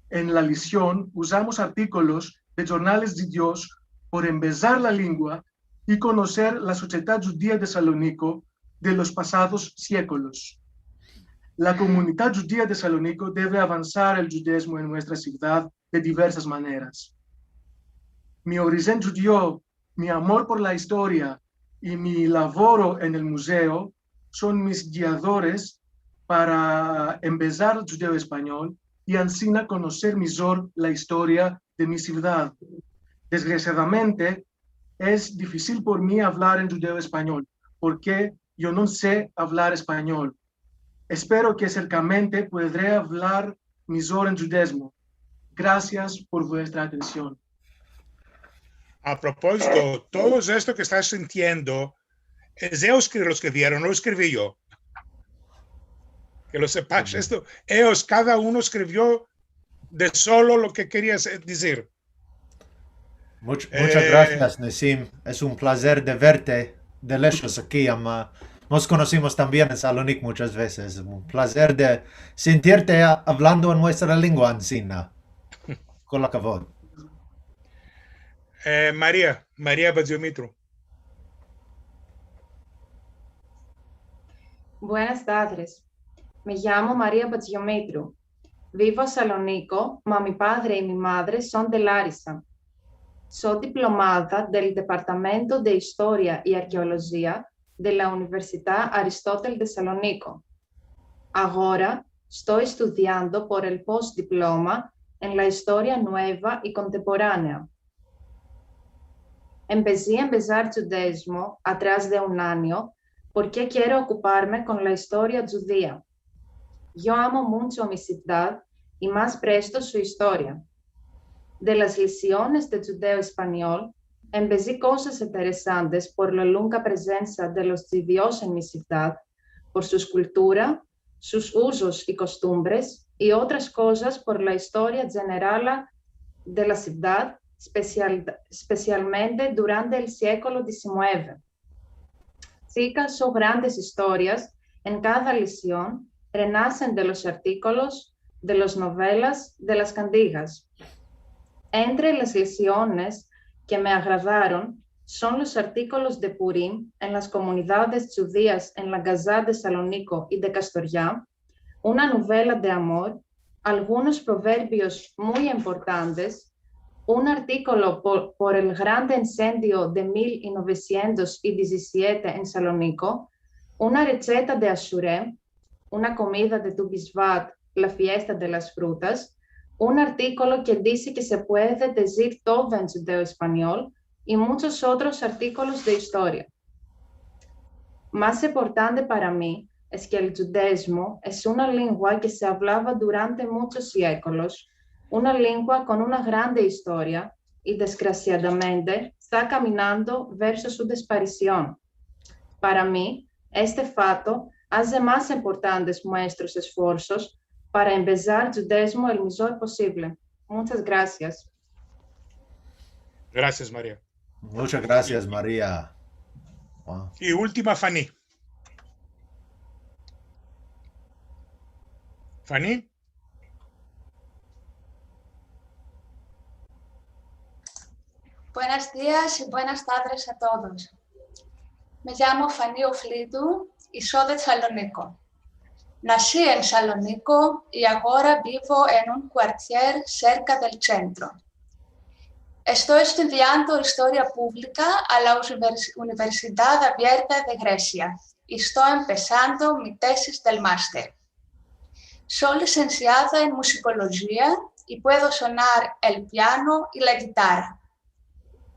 En la lesion uzamos artikolos de djornales djudios por embezar la lingua i konoser la sosiedad djudia de Saloniko de los pasados siekolos. La komunidad djudia de Saloniko deve avansar el djudezmo en muestra sivdad de diversas maneras. Mi orijen djudio, mi amor por la istoria i mi lavoro en el muzeo son mis giadores para embezar el djudeo-espanyol i ansina konoser mijor la istoria de mi sivdad. Desgrasiadamente, es difisil por mi avlar en djudeo-espanyol, porke yo no se avlar espanyol. Espero ke serkamente podre avlar mijor en djudezmo. Grasias por vuestra atension. A propozito, todo esto ke estas sintiendo, es eyos ke lo eskrivieron, no lo eskrivi yo. Ke lo sepash esto, eyos, kada uno eskrivio de solo lo ke keria se-, dizir. Much-, muchas grasias, Nesim. Es un plazer de verte de leshos aki, ama mos konosimos tambien en Salonik muchas vezes. Un plazer de sintirte a-, avlando en muestra lingua ansina. Kol akavod. Eh, Maria, Maria Batziomitru. Buenas tardes. Me llamo María Batziomitru. Vivo en Saloniko, ma mi padre i mi madre son de Larisa. So diplomada del Departamento de Istoria i Arkeolojia de la Universidad Aristotel de Saloniko. Agora esto estudiando por el postdiploma en la Istoria Nueva i Kontemporanea. Empesi a embezar djudezmo atras de un anyo porke kero okuparme kon la istoria djudia. Yo amo muncho mi sivdad i mas presto su istoria. De las lesiones de djudeo-espanyol, empesi kozas interesantes por la lunga prezensia de los djudios en mi sivdad, por sus kultura, sus uzos i kostumbres, i otras kozas por la istoria jenerala de la sivdad, espesial-, espesialmente durante el siekolo dizinueve. Chika so grandes istorias en kada lesion, renasen de los artikolos, de las novelas, de las kantigas. Entre las lesiones ke me agradaron son los artikolos de Purim en las komunidades djudias en la Gaza de Saloniko i de Kastoria, una novela de amor, algunos proverbios muy importantes, un artikolo por, por el grande insendio de mil novesientos i dizisiete en Saloniko, una recheta de Ashure, una komida de Tu Bishvat, la fiesta de las frutas, un artikolo ke dize ke se puede dizir todo en djudeo-espanyol i munchos otros artikolos de istoria. Mas importante para mi es ke el djudezmo es una lingua ke se avlava durante munchos siekolos, una lingua kon una grande istoria i, desgrasiadamente, esta kaminando verso su desparision. Para mi, este fato aze mas importantes muestros esforsos para embezar djudezmo el mijor posivle. Munchas grasias. Grasias, Maria. Munchas grasias, Maria. Wow. I ultima, Fani. Fani? Buenos dias i buenas tadres a todos. Me yamo Fani Oflidou i so de Saloniko. Nasi en Saloniko i agora bivo en un kuartier serka del sentro. Esto estudiando istoria publika a la Univers-, Universidad Avierta de Gresia i esto empesando mi tesis del master. So lisensiada en muzikolojia i puedo sonar el piano i la gitara.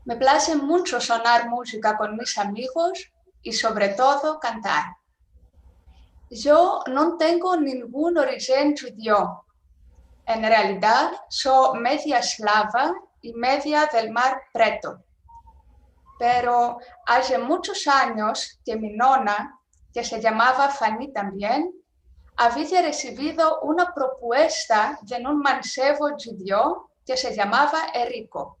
Me plaze muncho sonar muzika kon mis amigos i, sovre todo, kantar. Yo no tengo ningun orijen djudio. En realidad, so media eslava i media del Mar Preto. Pero aze munchos anyos ke mi nona, ke se yamava Fani tambien, avia resivido una propuesta de un mansevo djudio ke se yamava Eriko.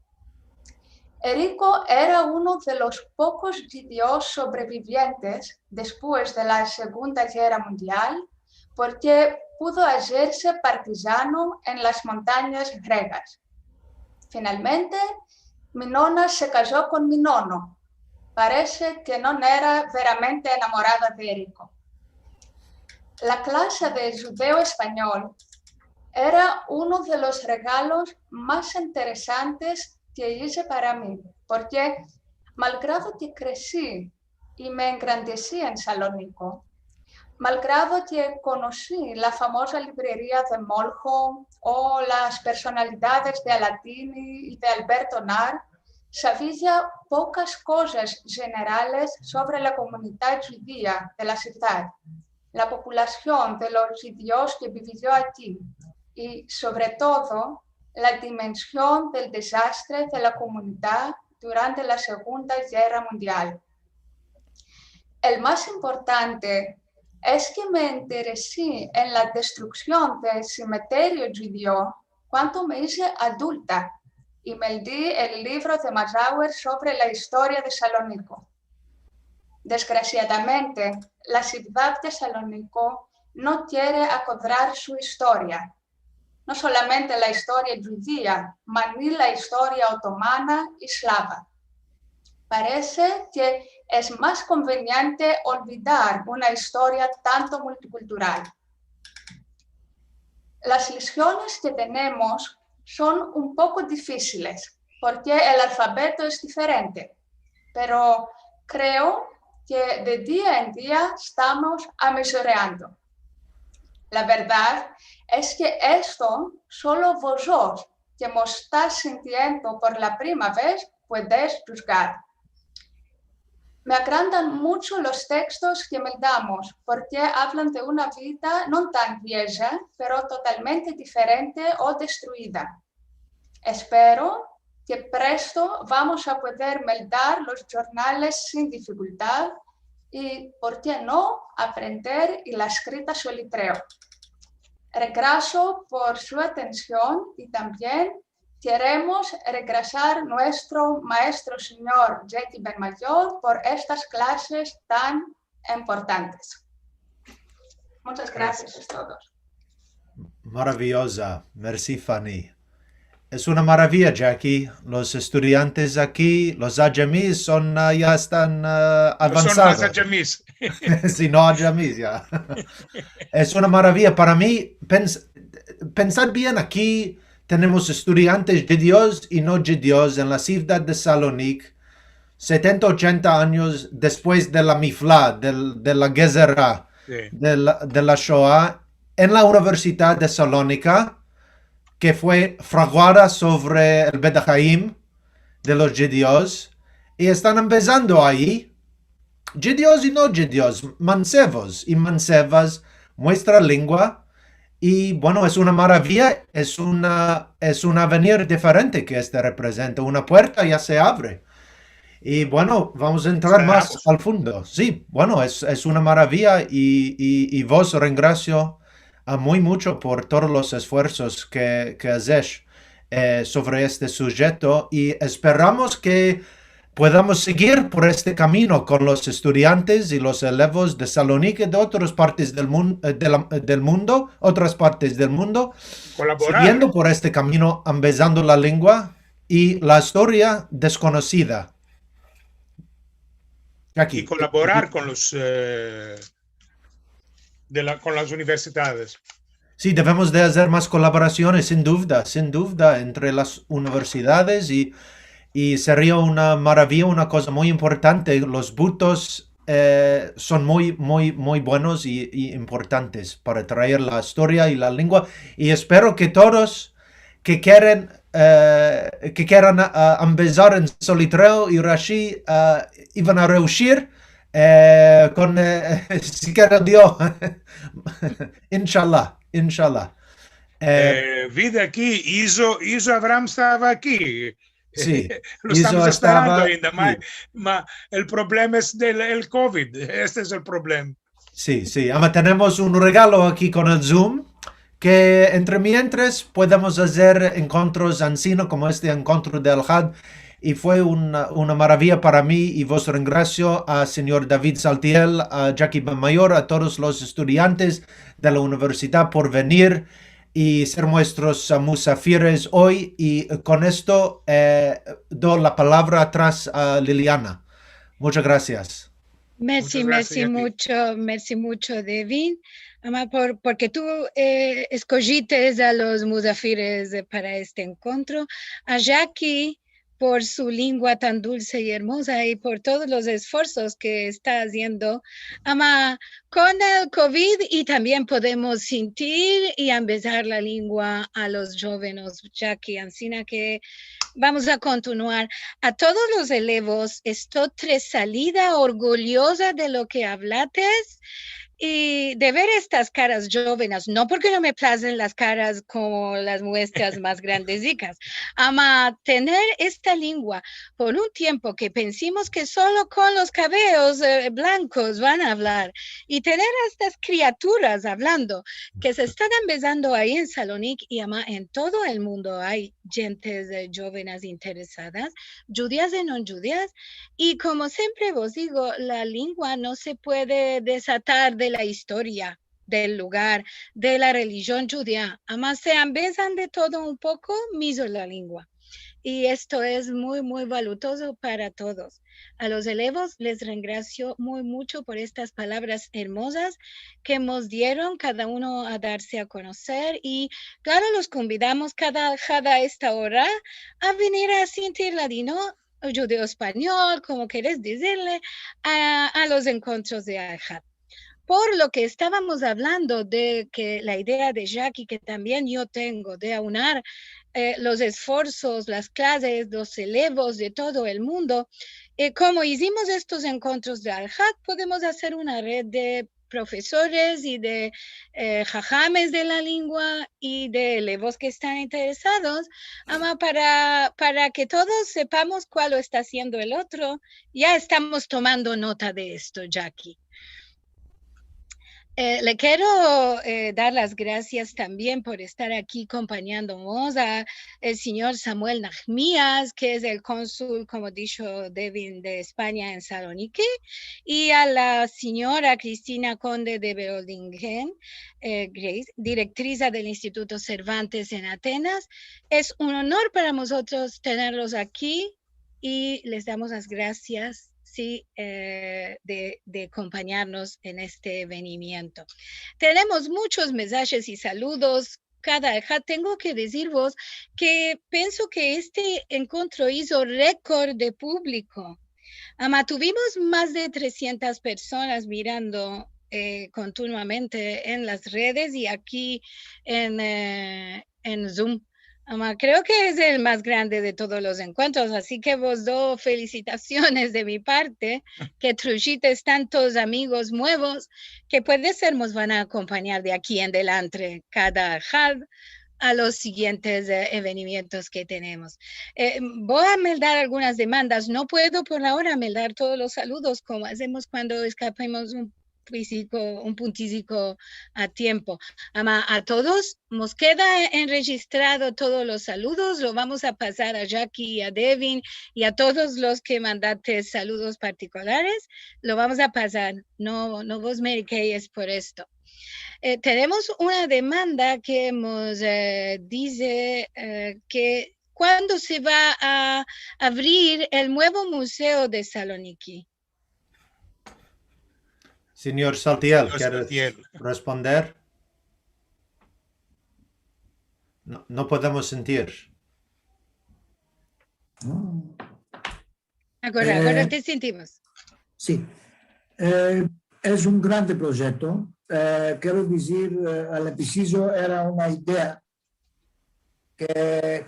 Eriko era uno de los pokos djudios sovrevivientes despues de la Segunda Gerra Mundial, porke pudo azerse partizano en las montanyas gregas. Finalmente, mi nona se kazo kon mi nono. Parese ke no era veramente enamorada de Eriko. La klase de djudeo-espanyol era uno de los regalos mas interesantes ke ize para mi, porke, malgrado ke kresi i me engrandesi en Saloniko, malgrado ke konosi la famoza livreria de Molho o las personalidades de Alatini i de Alberto Nar, savia pokas kozas jenerales sovre la komunidad djudia de la sivdad, la populasion de los djudios ke bivio aki i, sovre todo, la dimension del dezastre de la komunidad durante la Segunda Gerra Mundial. El mas importante es ke me enteresi en la destruksion del simeterio djudio kuando me ize adulta i meldi el livro de Mazauer sovre la istoria de Saloniko. Desgrasiadamente, la sivdad de Saloniko no kiere akodrar su istoria, no solamente la istoria djudia, ma ni la istoria otomana i eslava. Parese ke es mas konveniente olvidar una istoria tanto multikultural. Las liziones ke tenemos son un poko difisiles, porke el alfabeto es diferente, pero kreo ke de dia en dia estamos amezoreando. La verdad es ke esto solo vozotros, ke mo estas sintiendo por la prima vez, puedes djuzgar. Me agradan muncho los tekstos ke meldamos, porke avlan de una vida no tan vieja, pero totalmente diferente o destruida. Espero ke presto vamos a poder meldar los djornales sin difikultad i, por ke no, aprender i la eskrita solitreo. Regraso por su atension i tambien keremos regrasar muestro maestro sinyor Jackie Benmayor por estas klases tan importantes. Munchas grasias a todos. Maraviyoza. Mersi, Fani. Es una maravia, Jackie. Los estudiantes aki, los ajamis, son, ah, ya estan, ah, avansados. Son mas ajamis. Si no ajamis, ya. Es una maravia. Para mi, pens-, pensar bien aki, tenemos estudiantes djudios i no djudios en la sivdad de Salonik, setenta, ochenta anyos despues de la mifla, del, de la gezera, si, de la, de la Shoa, en la Universidad de Salonika, ke fue fraguada sovre el Bet Haim de los djudios, i estan empesando ayi, djudios i no djudios, mansevos i mansevas, muestra lengua, i, bueno, es una maravia, es una, es un avenir diferente ke este reprezenta, una puerta ya se avre. I, bueno, vamos a entrar mas al fundo. Si, bueno, es, es una maravia i, i, i vos rengrasio a muy mucho por todos los esfuerzos ke, ke azesh, eh, sovre este sujeto i esperamos ke podamos segir por este kamino kon los estudiantes i los elevos de Saloniki i de otras partes del mun-, eh, de la, del mundo, otras partes del mundo, sigiendo por este kamino, ambezando la lengua i la istoria deskonosida. Aki. I kolaborar kon los, eh, de la, kon las universidades. Si, devemos de azer mas kolaborasiones, sin duvda, sin duvda, entre las universidades i, i seria una maravia, una koza muy importante. Los butos, eh, son muy, muy, muy buenos i, i importantes para traer la istoria i la lengua. I espero ke todos ke keren, eh, ke keran, ah, ambezar en Solitreo i Rashi, ah, i van a reushir, eh, kon, eh, si kere Dio. Inshallah, inshallah. Eh, eh, vida aki, Izo, Izo Abraham estava aki. Si, Izo estava esperando ainda, ma, ma el problema es del, el covid. Este es el problema. Si, si. Ama, tenemos un regalo aki kon el Zoom, ke entre mientres podemos azer enkontros ansino komo este enkontro de Alhad, i fue una, una maravia para mi, i vos rengrasio a sinyor David Saltiel, a Jackie Benmayor, a todos los estudiantes de la universidad por venir i ser muestros, ah, musafires oy, i kon esto, eh, do la palavra atras a Liliana. Muchas grasias. Mersi, mersi mucho, mersi mucho, Devin. Ama, por, porke tu, eh, eskojites a los musafires, eh, para este enkontro. A Jackie, por su lengua tan dulse i ermoza i por todos los esforsos ke esta aziendo. Ama, kon el covid i tambien podemos sintir i ambezar la lengua a los djovenes, Jackie, ansina ke vamos a kontinuar. A todos los elevos, esto tresalida, orgulyoza de lo ke avlates i de ver estas karas djovenes, no porke no me plazen las karas komo las muestras mas grandezikas, ama tener esta lengua por un tiempo ke pensimos ke solo kon los kavelos, eh, blankos van a avlar, i tener a estas kriaturas avlando, ke se estan ambezando ayi en Salonik i ama en todo el mundo ay djentes, eh, djovenes interesadas, djudias i no djudias, i komo siempre vos digo, la lengua no se puede desatar de la istoria del lugar, de la relijion djudia. Ama se ambezan de todo un poko, mizo la lengua. I esto es muy, muy valutozo para todos. A los elevos les rengrasio muy mucho por estas palavras ermozas ke mos dieron kada uno a darse a konoser. I, klaro, los konvidamos kada, kada esta ora a venir a sintir ladino, djudeo-espanyol, komo keres dizirle, a, a los enkontros de Alhad. Por lo ke estavamos avlando de ke la idea de Jackie, ke tambien yo tengo, de aunar, eh, los esforsos, las klazes, los elevos de todo el mundo, eh, komo izimos estos enkontros de Alhad, podemos azer una red de profesores i de, eh, hahames de la lengua i de elevos ke estan interesados, ama para, para ke todos sepamos kualo esta aziendo el otro. Ya estamos tomando nota de esto, Jackie. Eh, le kero, eh, dar las grasias tambien por estar aki akompanyandomos a el sinyor Samuel Nahmias, ke es el konsul, komo disho Devin, de Espanya en Saloniki, i a la sinyora Cristina Conde de Beoldingen, eh, Grace, direktriza del Instituto Cervantes en Atenas. Es un onor para mozotros tenerlos aki i les damos las grasias, si, eh, de, de akompanyarmos en este evenimiento. Tenemos muchos mensajes i saludos. Kada, ja, tengo ke dizirvos ke penso ke este enkontro izo rekord de publiko. Ama, tuvimos mas de tresientas personas mirando, eh, kontinuamente en las redes i aki en, eh, en Zoom. Ama, kreo ke es el mas grande de todos los enkontros, ansi ke vos do felisitasiones de mi parte, ke trushites tantos amigos muevos, ke puede ser mos van a akompanyar de aki en delantre kada had, a los siguientes, e, evenimientos ke tenemos. E, vo a meldar algunas demandas. No puedo por la ora meldar todos los saludos, komo azemos kuando eskapemos un piziko, un puntiziko a tiempo. Ama a todos, mos keda enrejistrado todos los saludos, lo vamos a pasar a Jackie i a Devin i a todos los ke mandates saludos partikulares, lo vamos a pasar. No, no vos merikeis por esto. E, tenemos una demanda ke mos, e, dize, e, ke kuando se va a avrir el muevo muzeo de Saloniki. Sinyor Saltiel, kere responder? No, no podemos sentir. Agora, agora te sentimos. Si. E, es un grande proyekto. E, kero dizir, e, al empesijo era una idea ke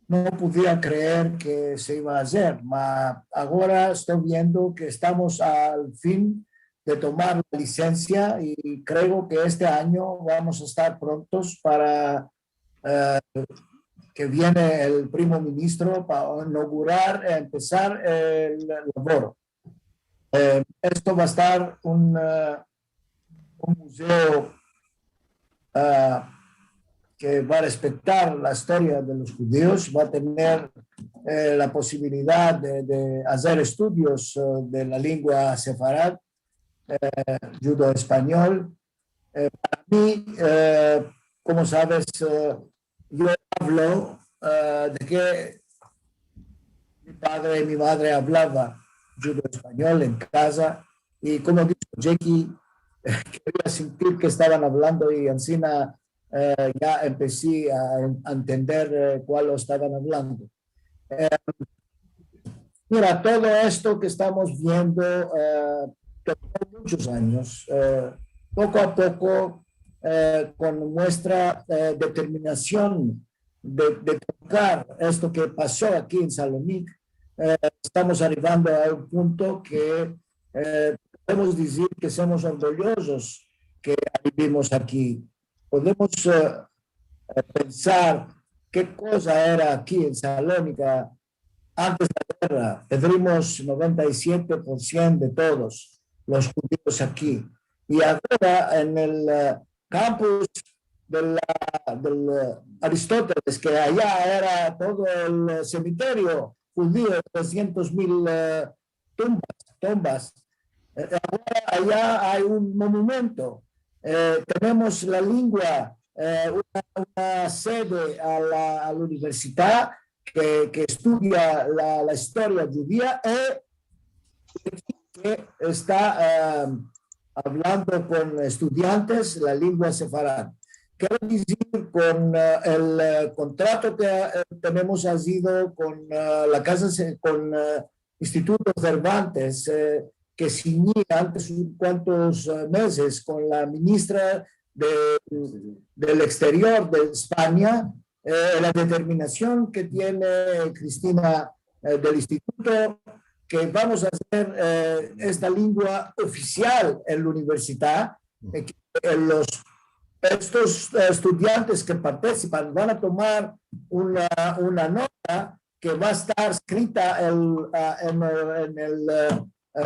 no podia kreer ke se iva a azer, ma agora esto viendo ke estamos al fin de tomar la lisensia i kreo ke este anyo vamos a estar prontos para, e, ke viene el primo ministro para inaugurar, e, empesar el lavoro. E, esto va a estar un, e, un muzeo, e, ke va a respektar la istoria de los djudios, va a tener, e, la posibilidad de, de azer estudios, e, de la lengua sefarad, e, djudo-espanyol. E, para mi, e, komo saves, e, yo avlo, e, de ke mi padre i mi madre avlava djudo-espanyol en kaza, i komo dijo Jackie, keria sentir ke estavan avlando, i ansina, e, ya empesi a, a entender, e, kualo estavan avlando. E, mira, todo esto ke estamos viendo, e, tomó munchos anyos, e, poko a poko, e, kon muestra, e, determinasion de, de tokar esto ke paso aki en Salonik, e, estamos arivando a un punto ke, e, podemos dizir ke somos orgulyozos ke vivimos aki. Podemos, e, e, pensar ke koza era aki en Salonik antes de la gerra. Pedrimos noventa i siete por sien de todos los djudios aki. I agora en el, e, kampus del, del, e, Aristoteles, ke aya era todo el, e, semiterio djudio, tresientos mil, e, tumbas, tumbas. E, agora aya ay un monumento. E, tenemos la lengua, e, una, una sede a la, a la universidad ke, ke estudia la, la istoria djudia, e ke esta, e, avlando kon estudiantes la lengua sefarad. Kero dizir, kon, e, el, e, kontrato ke, e, tenemos azido kon, e, la kaza se-, kon, e, Instituto Cervantes, e, ke sinyi antes uns kuantos, e, mezes kon la ministra de, del eksterior de Espanya, e, la determinasion ke tiene Cristina, e, del instituto, ke vamos a azer, e, esta lengua ofisial en la universidad, e, ke, e, los, estos, e, estudiantes ke partisipan van a tomar una, una nota ke va a estar eskrita el, a, en, en el, e, e,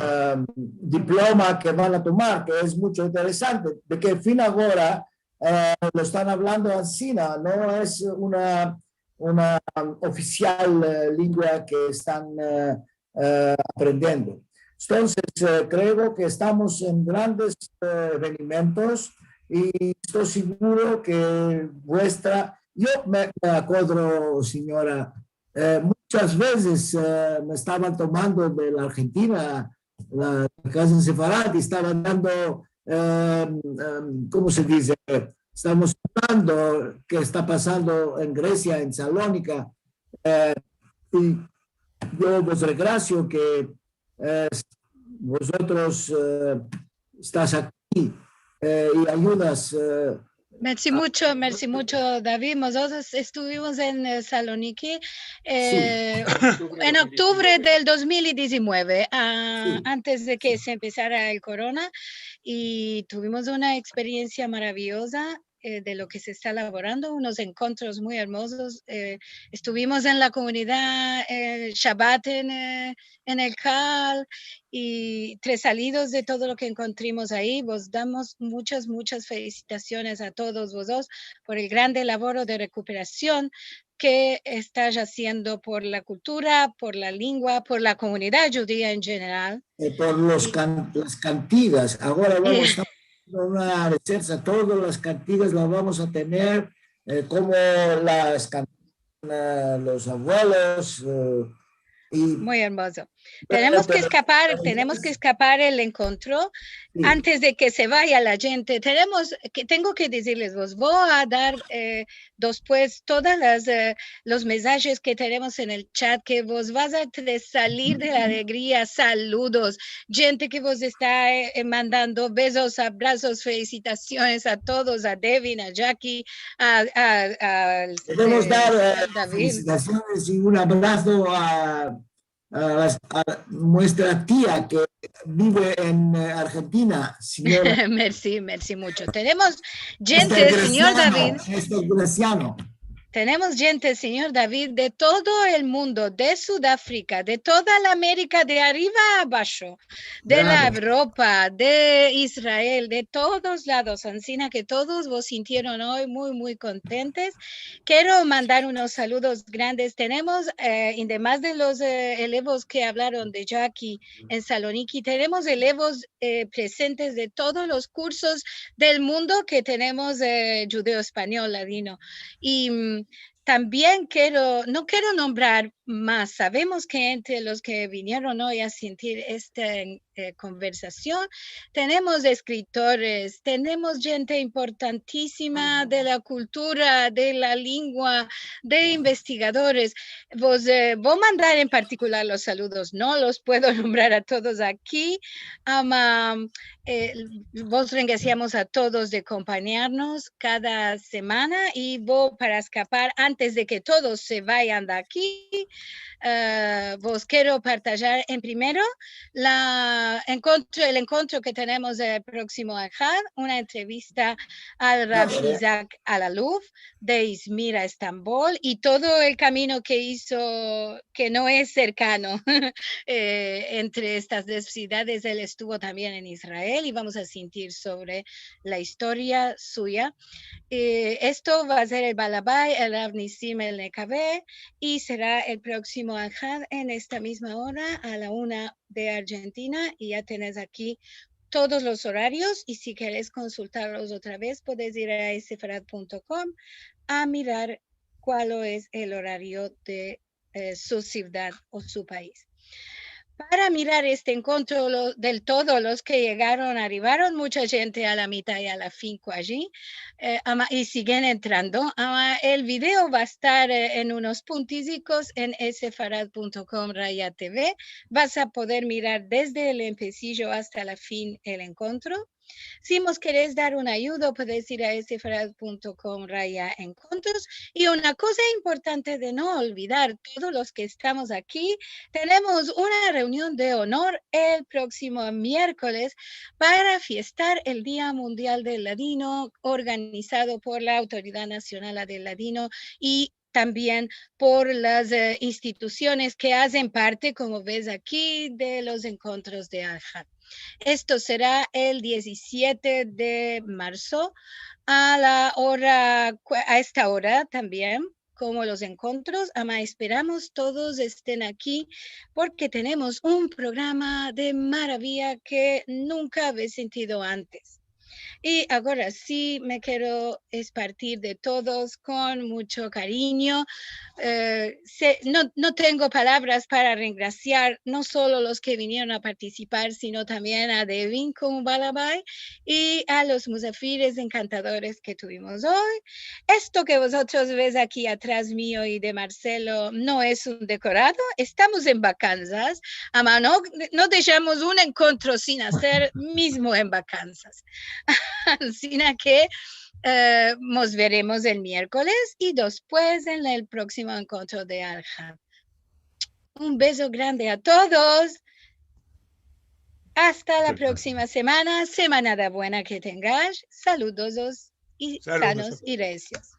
diploma ke van a tomar, ke es muncho interesante, de ke fin agora, e, lo estan avlando ansina, no es una, una ofisial, e, lengua ke estan, e, e, aprendiendo. Entonses, e, kreo ke estamos en grandes, e, evenimentos i esto siguro ke vuestra, yo me, me akodro, sinyora, e, munchas vezes, e, me estavan tomando de la Argentina, la kaza sefarad, i estavan dando, e, e, komo se dize? Estamos avlando ke esta pasando en Gresia, en Salonik, e, i yo vos regrasio ke, e, vozotros, e, estas aki, e, i ayudas, e, Mersi muncho, mersi muncho, David. Mozotros estuvimos en, e, Saloniki, e, en oktuvre del dos mil i dizienueve, a, antes de ke se empesara el korona, i tuvimos una eksperiensia maraviyoza. eh, de lo ke se esta elaborando, unos enkontros muy ermozos. Eh, estuvimos en la komunidad, eh, Shabat en, eh, en el Kal, i tresalidos de todo lo ke enkontrimos ayi. Vos damos muchas, muchas felisitasiones a todos vozotros por el grande lavoro de rekuperasion ke estaj aziendo por la kultura, por la lingua, por la komunidad djudia en jeneral. Eh, por los kan-, las kantigas. Agora vamos a estar azendo una resercha, todas las kantigas las vamos a tener, eh, komo las kan-, eh, los avuelos, eh, i... Muy ermozo. Tenemos ke eskapar, tenemos ke eskapar el enkontro antes de ke se vaya la djente. Tenemos ke, tengo ke dizirles, vos vo a dar, eh, despues todas las, eh, los mensajes ke tenemos en el chat, ke vos vas a tre-, salir de la alegria. Saludos, djente ke vos esta, eh, eh, mandando bezos, abrasos, felisitasiones a todos, a Devin, a Jackie, a, a, a, eh, dar, eh, David. Felisitasiones i un abraso a, a las, a muestra tia ke bive en, eh, Arjentina, sinyora. Mersi, mersi muncho. Tenemos djente, sinyora David. Esta es Graciano. Tenemos djente, sinyora David, de todo el mundo, de Sudafrika, de toda la Amerika, de ariva a abasho, de la Evropa, de Israel, de todos lados. Ansina ke todos vos sintieron oy muy, muy kontentes. Kero mandar unos saludos grandes. Tenemos, eh, ademas de los, eh, elevos ke avlaron de Jackie en Saloniki, tenemos elevos, eh, presentes de todos los kursos del mundo ke tenemos, eh, djudeo-espanyol ladino. I, mm, tambien kero, no kero nombrar mas. Savemos ke entre los ke vinieron oy a sintir esta, eh, konversasion, tenemos eskritoras, tenemos djente importantisima de la kultura, de la lingua, de investigadores. Vos, eh, vo mandar en partikular los saludos, no los puedo nombrar a todos aki, ama, eh, vos rengrasiamos a todos de akompanyarnos kada semana i vo, para eskapar, antes de ke todos se vayan de aki, eh, vos kero partajar en primero la enkontro, el enkontro ke tenemos el proksimo Ahad, una entrevista al Rav Isaac Alaluf, de Izmir a Estambol, i todo el kamino ke izo, ke no es serkano, eh, entre estas dos sivdades. El estuvo tambien en Israel i vamos a sintir sovre la istoria suya. Eh, esto va a ser el balabay, el Rav Nissim Elnekave, i sera el proksimo Ahad en esta mizma ora a la una de Arjentina, i ya tenesh aki todos los orarios, i si keresh konsultarlos otra vez, podesh ir a sefarad punto com a mirar kual es el orario de, eh, su sivdad o su pais. Para mirar este enkontro, lo, del todo, los ke yegaron, arivaron muncha djente a la mitad i a la fin kuaji, eh, ama, i sigen entrando. Ama, el video va a estar, eh, en unos puntisikos en sefarad punto com raya T V. Vas a poder mirar desde el empesijo asta la fin el enkontro. Si mos keresh dar un ayudo, podesh ir a sefarad punto com raya enkontros. I una koza importante de no olvidar, todos los ke estamos aki, tenemos una reunion de onor el proksimo mierkoles para fiestar el Dia Mundial del Ladino, organizado por la Autoridad Nasional del Ladino i tambien por las, eh, institusiones ke azen parte, komo ves aki, de los enkontros de Ahad. Esto sera el diezisiete de marso, a la ora, a esta ora tambien, komo los enkontros, ama esperamos todos esten aki, porke tenemos un programa de maraviya ke nunka aves sintido antes. I agora si me kero espartir de todos kon muncho karinyo. Eh, se, no, no tengo palavras para rengrasiar no solo los ke vinieron a partisipar, sino tambien a Devin komo balabay i a los musafires enkantadores ke tuvimos oy. Esto ke vozotros ves aki atras mio i de Marcelo no es un dekorado. Estamos en vakansas, ama no, no deshamos un enkontro sin azer, mizmo en vakansas. Ansina ke, eh, mos veremos el mierkoles i despues en el proksimo enkontro de Ahad. Un bezo grande a todos. Asta la proksima semana. Semanada buena ke tengash. Saludos. i sanos i rezios.